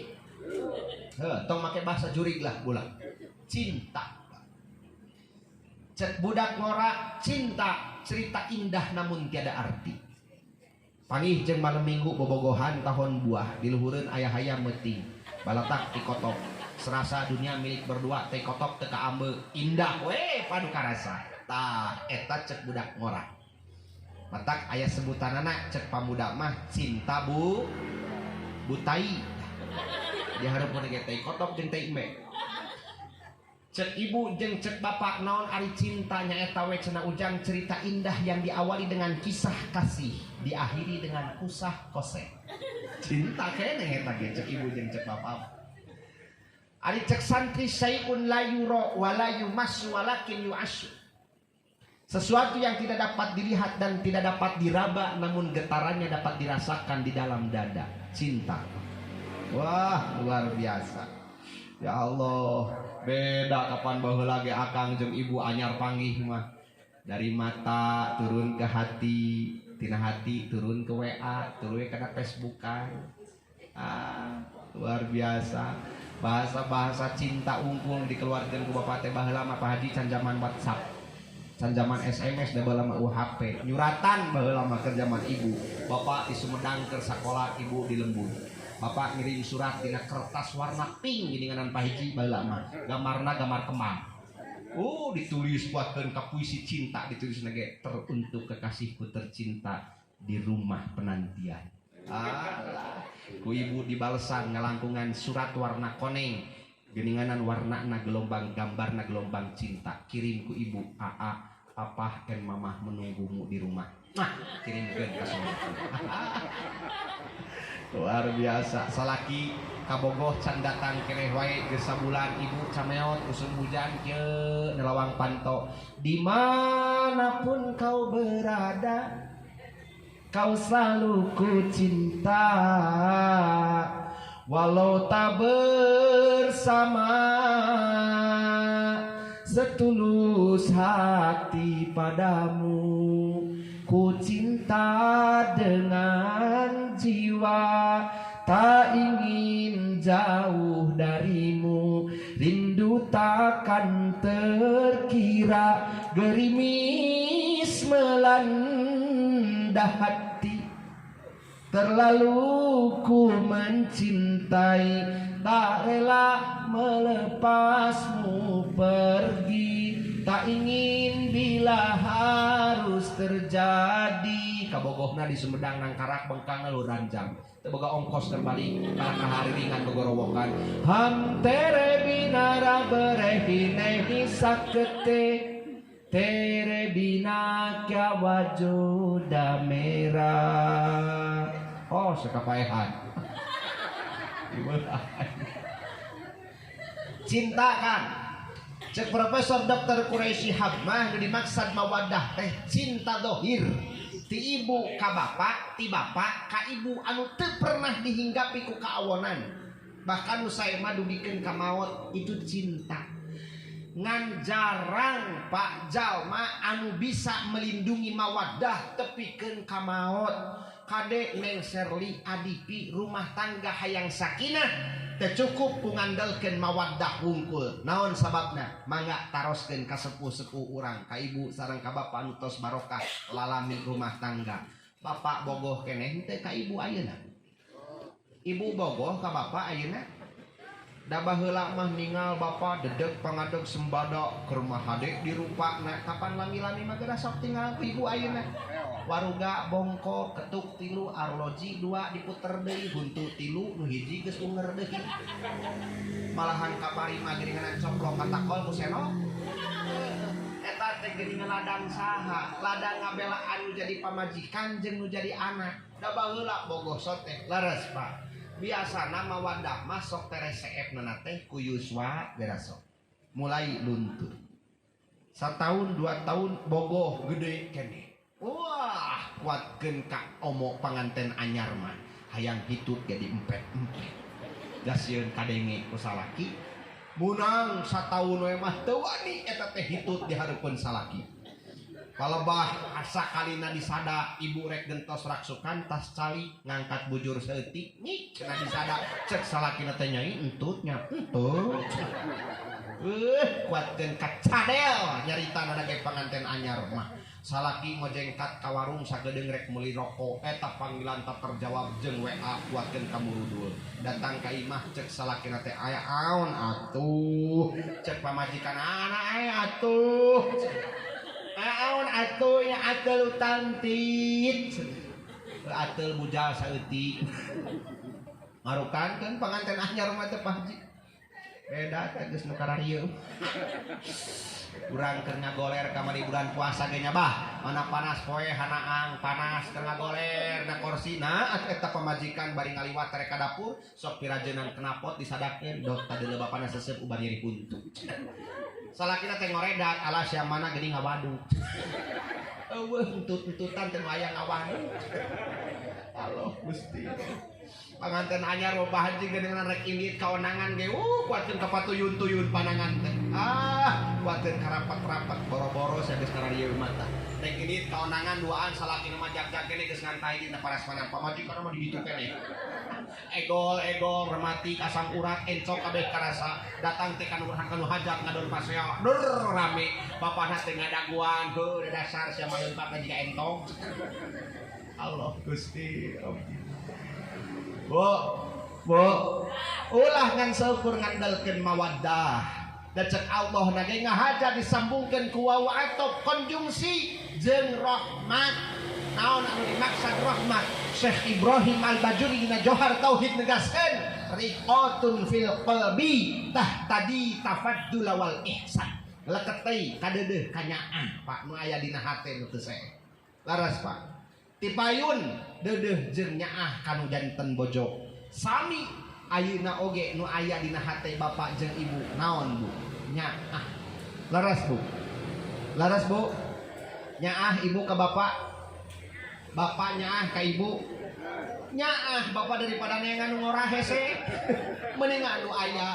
Heuh, tong make bahasa jurig lah bola. Cinta. Cek budak ngora cinta, cerita indah namun tiada arti. Pangih jeung malam minggu bobogohan tahun buah di luhureun aya hayam meuting. Balatak ti kotok. Serasa dunia milik berdua teh kotok teu kaambe. Indah we padu karasa. Tah eta cek budak ngora. Matak aya sebutanana cek pamuda mah cinta bu butai. Di hareupeun ge teh kotok jeung teh ime. Cek ibu jeung cek bapak naon ari cinta nyaeta we cenah ujang cerita indah yang diawali dengan kisah kasih diakhiri dengan kusah koseh. Cinta keneh eta ge cek ibu jeung cek bapak. Ari cek santri syai'un la yura wa la yumassu walakin yu'assu. Sesuatu yang tidak dapat dilihat dan tidak dapat diraba namun getarannya dapat dirasakan di dalam dada. Cinta. Wah, luar biasa. Ya Allah, beda kapan baheula ge akang jeung ibu anyar panggih mah. Dari mata turun ke hati, tina hati turun ke WA, turun ke Facebookan. Ah, luar biasa. Bahasa-bahasa cinta unggul dikeluarkan ku bapak teh baheula mah Pak Haji can zaman WhatsApp. Can zaman SMS da baheula mah UHP. Nyuratan baheula mah keur zaman ibu. Bapak di Sumedang keur sakola, ibu di lembur. Bapak ngirim surat dina kertas warna pink geuninganan Pak Haji baheula mah. Gambarna gambar kembang. Oh, ditulis buatkeun ka puisi cinta ditulis ge teruntuk kekasihku tercinta di rumah penantian. Alah, ku ibu dibalesan ngalangkungan surat warna koneng geuninganan warnana gelombang gambarna gelombang cinta kirim ku ibu AA papa dan mamah menunggumu di rumah. Nah, kirimkeun ka Sumedang. Luar biasa. Salaki kabogoh can datang keneh wae geus sabulan ibu cameot usum hujan kieu nelawang panto. Dimanapun kau berada, kau selalu ku cinta, walau tak bersama, setulus hati padamu. Ku cinta dengan jiwa, tak ingin jauh darimu. Rindu takkan terkira, gerimis melanda hati. Terlalu ku mencintai, tak rela melepasmu pergi. Tak ingin bila harus terjadi. Kabogohna di Sumedang nangkarak bengkang lu ranjang. Teu boga ongkos terbalik kalah kahariringan gogorowokan. Ham tere binara berehi nehi sakete, tere bina kya wajuda mera. Oh, sekapaehan. Cinta kan. Cek Profesor Dr. Quraisy Shihab mah nu dimaksud mawaddah teh cinta dohir ti ibu ka bapak, ti bapak ka ibu anu teu pernah dihinggapi ku kaawonan. Bahkan nu sae mah dugikeun ka maot itu cinta. Ngan jarang Pak jalma anu bisa melindungi mawaddah tepikeun ka maot. Kade Neng Serli Adipi rumah tangga hayang sakinah teu cukup ku ngandalkeun mawaddah wungkul. Naon sababna? Mangga taroskeun ka sepuh-sepuh urang, ka ibu sareng ka bapa anu tos barokah lalami rumah tangga. Bapak bogoh keneh teu ka ibu ayeuna? Ibu bogoh ka bapak ayeuna? Da baheula mah ningal bapak dedeg pangadeg sembada ke rumah hade dirupana. Kapan lami-lami mah geura sok tinggal ku ibu ayeuna. Waruga bongko ketuk tilu arloji dua diputer deui huntu tilu nu hiji geus unger deui. Malahan kapari mah geuningan coplok katakol ku senok. Eta teh geuningan ladang saha, ladang ngabelaan nu jadi pamajikan jeung nu jadi anak. Da baheula bogoh teh leres Pak. Biasana mawadah mah sok tereseep nana teh ku yuswa geura sok. Mulai luntur. Satahun 2 tahun bogoh gede keneh. Wah, kuatkeun ka omo panganten anyar mah. Hayang hitut jadi empet-empet. Dasieun kadenge ku salaki. Munang sataun we mah teu wani eta teh hitut di hareupeun salaki. Palebah asa kalina disada ibu rek gentos raksukan tas cali ngangkat bujur saeutik nyik cenah disada cek salakina teh nyai entut nya entut. Kuatkeun ka cadel nyaritana ge panganten anyar mah. Salaki ngojengkat ka warung sagedeung rek meuli rokok eta panggilan tak terjawab jeung WA kuatkeun ka murudul. Datang ka imah cek salakina teh aya aon atuh cek pamajikan anak aya atuh. Aon atuh nya ateul utantit. Ateul bujal saeutik. Marukan kan panganten anyar mah teh Pak Haji. Beda teh geus nu kararieu. Urang keur ngagoler kamari bulan puasa ge nya bah. Mana panas poe hanaang panas keur ngagoler na korsina eta pamajikan bari ngaliwat rek ka dapur sok pirajeunang knapot disadakeun dok tadeuleu bapana seseup ubar nyeri huntu. Salakina teh ngoredak alas yang mana geuning ngawadu. Eueuh entut-entutan teh aya ngawadu. Allah Gusti. Panganten anyar loba haji geuningan rek indit kaonangan ge kuatkeun ka patuyun-tuyun panangan teh. Ah, kuatkeun ka rapat-rapat boro-boro sia geus kararieu mah tah. Rek indit kaonangan duaan salakina mah jag-jag keneh geus ngantai dina parasmanan pamajikan mah di ditu keneh. Egol-egol rematik asam urat encok kabeh karasa datang teh kanu kanu hajat ngadon pasea dur rame bapana teh ngadaguan heuh dasar sia mah leumpatna jiga entong. Allah Gusti abdi. Bu, bu, ulah ngan seukur ngandalkeun mawaddah. Da cek Allah na ge ngahaja disambungkeun ku wawu atau konjungsi jeung rahmat. Naon anu dimaksud rahmat? Syekh Ibrahim Al-Bajuri dina Johar Tauhid negaskeun riqatun fil qalbi tahtadi tafaddul wal ihsan. Leketei kadeudeuh kanyaah Pak nu aya dina hate nu teu sae. Laras Pak. Tipayun deudeuh jeung nyaah kanu janten bojo. Sami ayeuna oge nu aya dina hate bapak jeung ibu naon Bu? Nyaah. Laras Bu. Laras Bu. Nyaah ibu ka bapak. Bapak nyaah ka ibu. Nyaah bapak daripada neangan nu ngorah hese. Mending anu aya.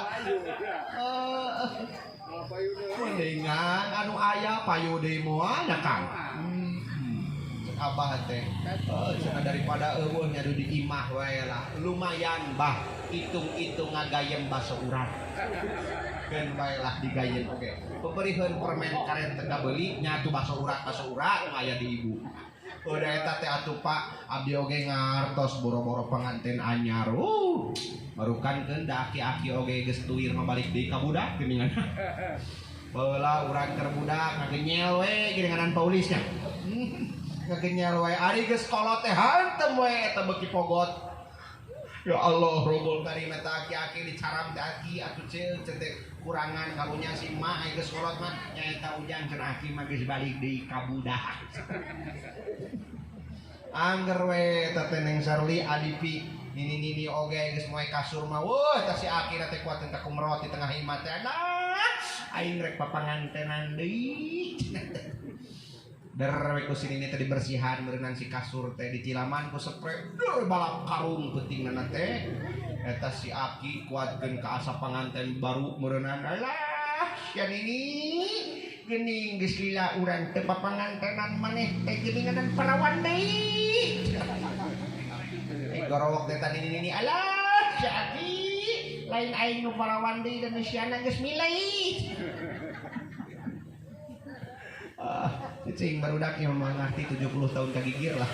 Mendingan anu aya payu deui moal nya Kang. Abah teh cenah daripada eueuh nyadu di imah wae lah lumayan bah hitung-hitung ngagayem baso urat. Keun bae lah digayeun oge. Peperiheun permen karet teu kabeuli nya atuh bakso urat nu aya di ibu. Udah eta teh atuh Pak, abdi oge ngartos boro-boro panganten anyar. Barukan keun da aki-aki oge geus tuir mah balik deui ka budak geuningan. Baheula urang keur budak ngagenyel we geuninganan paulisnya. Ngagenyel we ari geus kolot teh hantem we eta beuki pogot. Ya Allah, Robbul Karim eta aki-aki dicaram teh aki atuh ceuk teh kurangan karunya si mah aya geus kolot mah nyaeta ujang cenah aki mah geus balik deui ka budak. Angger we eta teh Neng Sarli Adipi nini-nini oge geus moe kasur mah weuh eta si aki teh kuateun ka kumerot di tengah imah teh alah aing rek papangantenan deui. Der we ku si nini teh dibersihan meureunang si kasur teh dicilaman ku spray der balap karung peutingna teh eta si aki kuatkeun ka asa panganten baru meureunang alah sia nini geuning geus lila urang teh papangantenan maneh teh geuningan parawan deui. Gorowok teh tadi nini alah si aki lain aing nu parawan deui dan siana geus milai. Cicing barudak yang mengerti 70 tahun kagigir lah.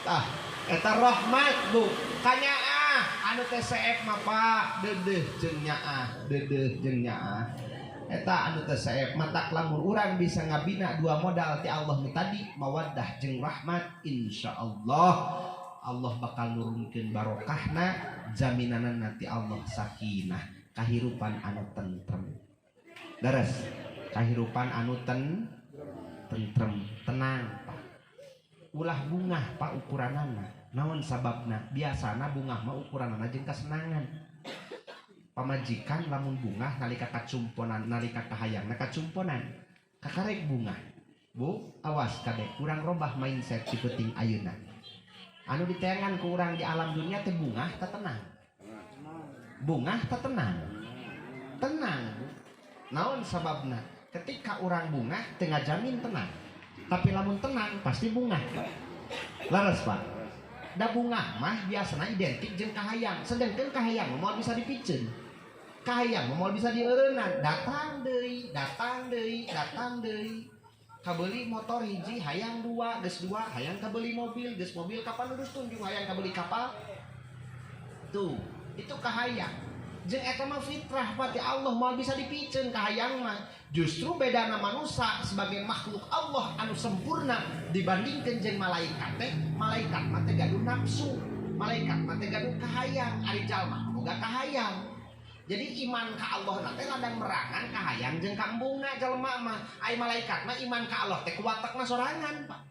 Tah, eta rahmat bu, kanyaah anu teh seep mah Pak, deudeuh jeung nyaah, deudeuh jeung nyaah. Eta anu teh seep matak lamun urang bisa ngabina dua modal ti Allah nu tadi, mawaddah jeung rahmat, insyaallah Allah bakal nurunkeun barokahna, jaminanna ti Allah sakinah, kahirupan anu tentrem. Dares, kahirupan anu tentrem, tenang Pak. Ulah bungah Pak ukuranana. Naon sababna? Biasana bungah mah ukuranana jeung kasenangan. Pamajikan lamun bungah nalika kacumponan, nalika kahayangna kacumponan, kakarek bungah. Bu, awas kade kurang robah mindset di peuting ayeuna. Anu diteangan ku urang di alam dunia teh bungah teh tenang. Bungah teh tenang. Tenang, Bu. Naon sababna? Ketika orang bungah teu ngajamin tenang. Tapi lamun tenang pasti bungah. Leres Pak. Da bungah mah biasana identik jeung kahayang. Sedangkan kahayang mah moal bisa dipiceun. Kahayang mah moal bisa dieureunnan. Datang deui, datang deui, datang deui. Kabeuli motor hiji hayang dua, geus dua hayang kabeuli mobil, geus mobil kapan lurus tunjung hayang kabeuli kapal. Tuh, itu kahayang. Jeung eta mah fitrah pati Allah moal bisa dipiceun kahayang mah. Justru bedana manusia sebagai makhluk Allah anu sempurna dibandingkeun jeung malaikat teh, malaikat mah teh gaduh nafsu, malaikat mah teh gaduh kahayang, ari jalma boga kahayang. Jadi iman ka Allah na teh ladang merangan kahayang jeung kaembungna jalma mah. Ari malaikat mah iman ka Allah teh kuwatekna sorangan, Pak.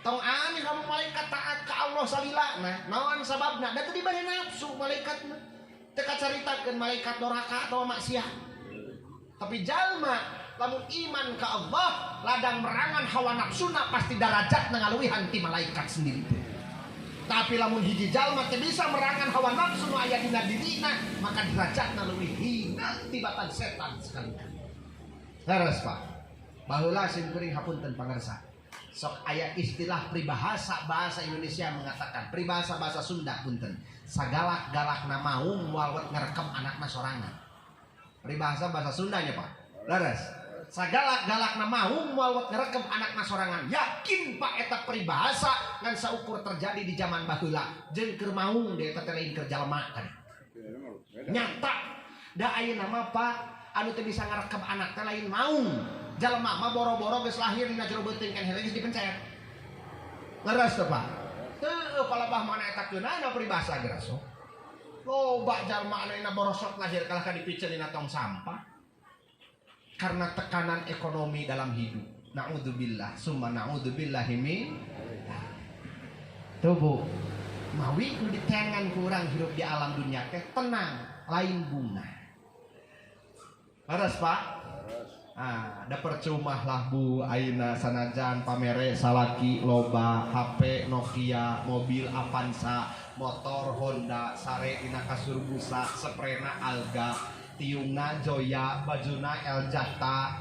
Tong aneh lamun malaikat taat ka Allah salila nah, naon sababna? Da teu dibere nafsu malaikat mah. Teu kacaritakeun malaikat doraka atawa maksiat. Tapi jalma lamun iman ka Allah ladang merangan hawa nafsuna pasti darajatna ngaluwihan ti malaikat sendiri. Tapi lamun hiji jalma teu bisa merangan hawa nafsu nu aya dina dirina, maka derajatna leuwih hina tibatan setan sekalian. Leres Pak. Baheula sim kuring hapunten pangarsa. Sok aya istilah peribahasa bahasa Indonesia mengatakan, peribahasa bahasa Sunda punten, sagalak-galakna maung moal wet ngerekem anakna sorangan. Peribahasa bahasa Sundanya Pak. Leres. Sagalak-galakna maung moal wet ngerekem anakna sorangan. Yakin Pak eta peribahasa ngan saukur terjadi di zaman baheula jeung keur maung deui eta teh lain keur jalma kan. Nyata. Da ayeuna mah Pak anu teu bisa ngarekem anak teh lain maung. Jalma mah boro-boro geus lahir dina jero beuteung kan heula geus dipencet. Leres teu Pak? Teu palebah mana eta keunana peribahasa geus. Loba jalma anu dina borosok lahir kalah ka dipiceun dina tong sampah. Karena tekanan ekonomi dalam hidup. Na'udzubillah, summa na'udzubillahi min. Tuh Bu, mawi nu ditengan ku urang hidup di alam dunia teh tenang, lain bunga. Leres Pak? Ah, da percuma lah Bu ayeuna sanajan pamere salaki loba HP Nokia, mobil Avanza, motor Honda, sare dina kasur busa, sprena Alga, tiungna Joya, bajuna El Jata,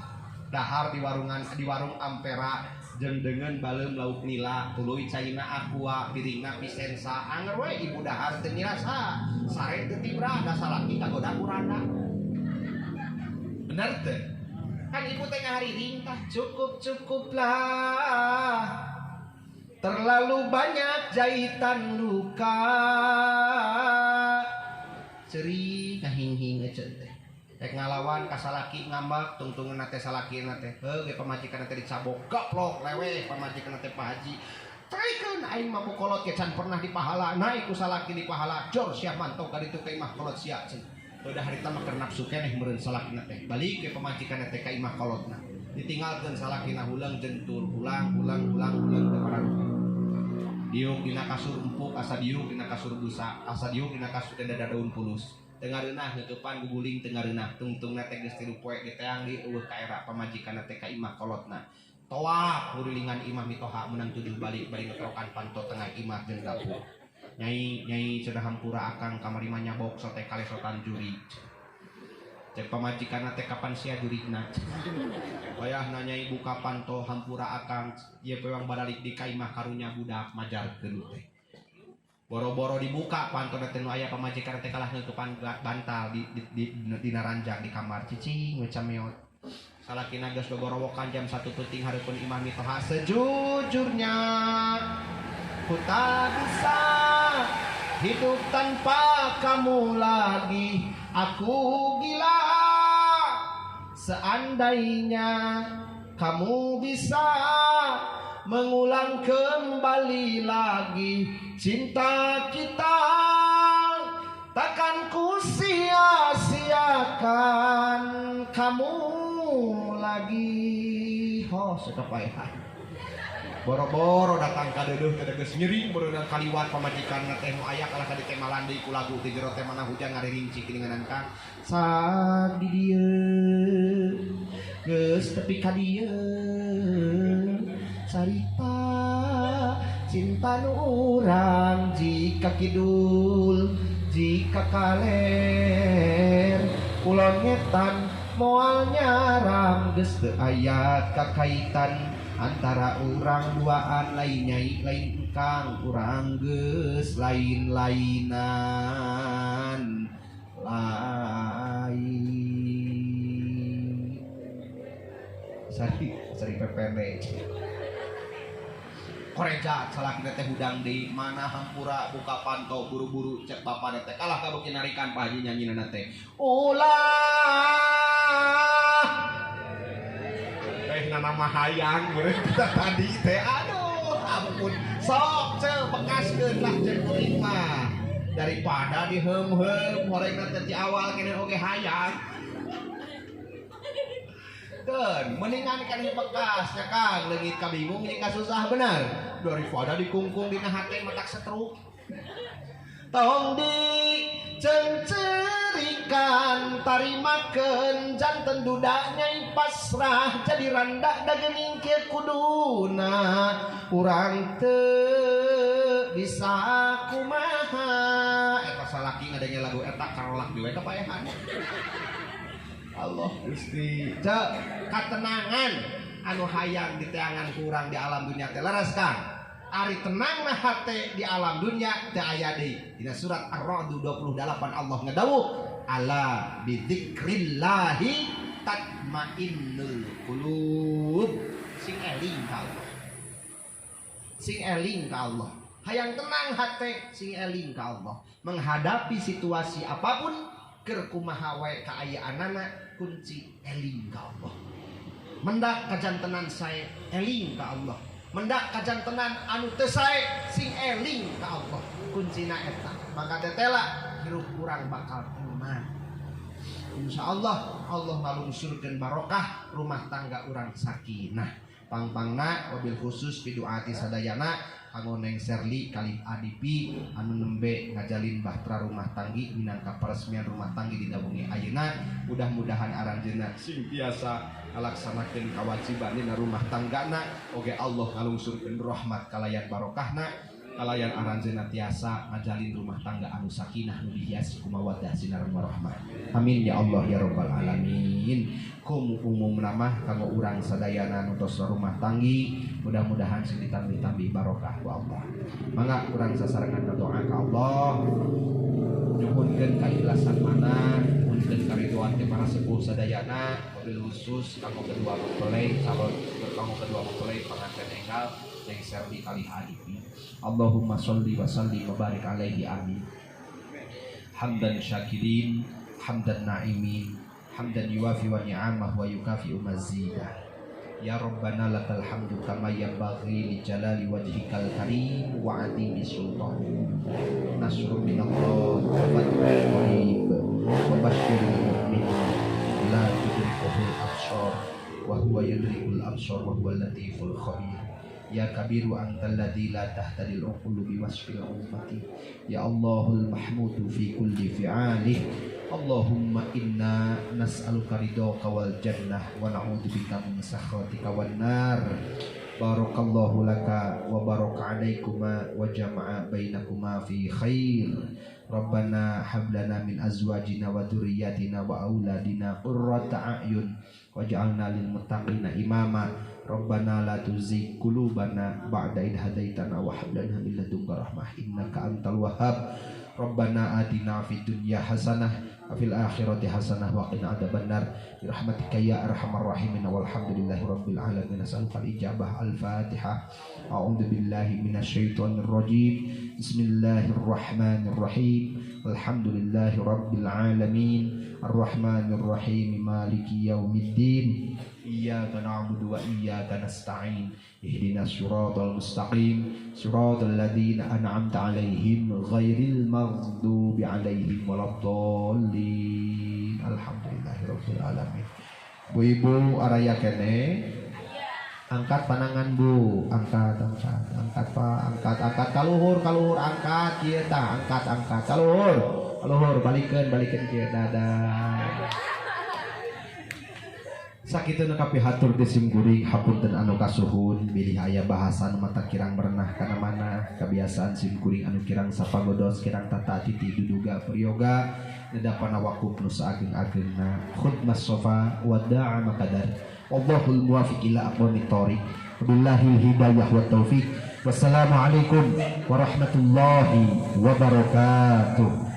dahar di warungan di warung Ampera, jeung deungeun baleum lauk nila, tuluy caina Aqua, piringna Vicenza, anger we ibu dahar teu nyirasa, sare teu tibra, da salaki kagoda ku randa. Bener teh? Kan ibu teh ngahariring tah, cukup-cukuplah. Terlalu banyak jahitan luka. Ceri ngahinghing ece teh. Rek ngalawan ka salaki ngambek tungtungeunna teh salakina teh. Heuh ge pamajikanna teh dicabok gaplok leweh pamajikanna teh Pak Haji. Trikeun aing mah kolot ge can pernah dipahala, naik ku salaki dipahala. Jor sia mantau ka ditu ka imah kolot sia cenah. Udah harita mah keur nafsu keneh meureun salakina teh. Balik ke pamajikanna teh ka imah kolotna. Ditinggalkeun salakina hulang jentur, hulang hulang hulang hulang teh pararuh. Diuk dina kasur empuk asa diuk dina kasur busa, asa diuk dina kasur teh daun pulus. Teu ngareunah ngeukepan guguling teu ngareunah, tungtungna teh geus 3 poe diteang di eueuh ka era pamajikanna teh ka imah kolotna. Toak ngurilingan imah mitoha menang 7 balik bari ngetrokan panto tengah imah jeung dapur. Nyai nyai cenah hampura akang kamari mah nyabok sote kalesotan juri. Cek pamajikanna teh kapan sia jurigna. Wayahna nyai buka panto hampura akang ieu pewang baralik di ka imah karunya budak majarkeun teh. Boro-boro dibuka panto teh nu aya pamajikan teh kalah ngeukepan bantal di dina ranjang di kamar cicing we cameot. Salakina geus gogorowokan jam 1 peuting hareupeun imah mitoha sejujurnya ku tak bisa hidup tanpa kamu lagi, aku gila. Seandainya kamu bisa mengulang kembali lagi cinta kita, takkan ku sia-siakan kamu lagi. Ho, sekapaehan. Boro-boro datang ka deudeuh teh geus nyiring beureunan kaliwat pamajikanna teh nu aya kalah ka di teh malan deui ku lagu di jero teh mana hujan ngaririnci geuninganan Kang. Sag di dieu geus tepi ka dieu carita cinta nu urang jika kidul jika kaler kulon ngetan moal nyaram geus teu aya kakaitan antara urang duaan lain nyai lain engkang urang geus lain-lainan lain. Sari sari PPD koreja salakina teh hudang deui mana hampura buka panto buru-buru cek bapana teh kalah ka beuki narikan Pak Haji nyanyina teh ulah teh nama hayang meureun kita tadi teh aduh ampun sok ceu bekaskeun lah cek kuring mah daripada diheum-heum horengna teh di awal keneh oge hayang. Keun mendingan kan bekas nya Kang leungit ka bingung jeung kasusah bener daripada dikungkung dina hate matak setruk. Tong di cengcerikan tarimakeun janten duda nyai pasrah jadi randa dagening kieu kuduna urang teu bisa kumaha. Eta salaki ngadenge lagu eta karolak deui we kapaehan. Allah Gusti cek katenangan anu hayang diteangan kurang di alam dunia teh leres Kang. Ari tenang na hate di alam dunia teu aya deui. Dina surat Ar-Ra'd 28 Allah ngedawuh ala bidzikrillahi tatmainnul qulub. Sing eling ka Allah. Sing eling ka Allah. Hayang tenang hate sing eling ka Allah. Menghadapi situasi apapun keur kumaha wae kaayaanana kunci eling ka Allah. Mendak kajantenan sae eling ka Allah. Mendak kajantenan anu teu sae sing eling ka Allah. Kuncina eta. Maka tetela hirup urang bakal tenang. Insyaallah Allah ngalungsurkeun barokah rumah tangga urang sakinah. Pangpangna wabil khusus piduati sadayana kanggo Neng Serli kalih Adipi anu nembe ngajalin bahtera rumah tanggi minangka peresmian rumah tanggi dina wengi ayeuna. Mudah-mudahan aranjeunna sing tiasa ngalaksanakeun kawajiban dina rumah tanggana oge Allah ngalungsurkeun rahmat kalayan barokahna kalayan aranjeunna tiasa ngajalin rumah tangga anu sakinah nu dihiasi ku mawaddah sinar warahmah. Amin ya Allah ya rabbal alamin. Kum umum namah kanggo urang sadayana nu tos rumah tanggi mudah-mudahan sing ditambih-tambih barokah ku Allah. Mangga urang sasarengan doa ka Allah nyuhunkeun kaikhlasan mana Nyuhunkeun karidoan ti para sepuh sadayana, mobil khusus kanggo kedua mempelai calon, kanggo kedua mempelai pengantin enggal yang Serdi kali Hadipi. Allahumma sholli wa sallim wa barik alaihi, amin. Hamdan syakirin, hamdan na'imin, hamdan yuwafi wa ni'amah wa yukafi mazidah. Ya Rabbana lakal hamdu kama yanbaghi li jalali wajhikal karim wa azimi sultan. Nasrun minallah wa fathun qarib wa basyiril mu'minin la tudrikuhul absar wa huwa yudrikul absar wa huwal latiful khabir. Ya kabiru antal ladzi la tahtadil uqulu bi wasfil ummati. Ya Allahul mahmudu fi kulli fi'alih. Allahumma inna nas'aluka ridhaka wal jannah wa na'udzubika min sakhatika wan nar. Barakallahu laka wa baraka alaikuma wa jama'a bainakuma fi khair. Rabbana hab lana min azwajina wa dzurriyyatina wa auladina qurrata a'yun waj'alna lil muttaqina imama. Rabbana la tuzigh qulubana ba'da idh hadaitana wa hab lana min ladunka rahmah innaka antal wahhab. Rabbana atina fid dunya hasanah wa fil akhirati hasanah wa qina adzabannar. Bi rahmatika ya arhamar rahimin. Walhamdulillahi rabbil alamin. Nas'aluka al-ijabah. Al-Fatihah. A'udzu billahi minasyaitonir rajim. Bismillahirrahmanirrahim. Alhamdulillahi rabbil alamin. Arrahmanir rahim. Maliki yaumiddin. Iyyaka na'budu wa iyyaka nasta'in. Ihdinas siratal mustaqim. Siratal ladzina an'amta 'alaihim ghairil maghdubi 'alaihim waladdallin. Alhamdulillahirabbil alamin. Bu Ibu araya kene. Angkat panangan Bu, angkat, angkat, angkat Pak, angkat, angkat kaluhur, kaluhur, angkat kieu tah, angkat, angkat kaluhur, kaluhur, balikeun, balikeun kieu, dadah. Sakitu nu kapihatur di sim kuring, hapunten anu kasuhun bilih aya bahasa anu mata kirang merenah kana mana kebiasaan sim kuring anu kirang sapagodos kirang tata titi duduga priyoga nedapana wakub nu saageng-agengna. Khudmas sofa wa da'a makadar. Wallahul muwafiq ila aqwamit thoriq. Billahil hidayah wa taufik. Wassalamualaikum warahmatullahi wabarakatuh.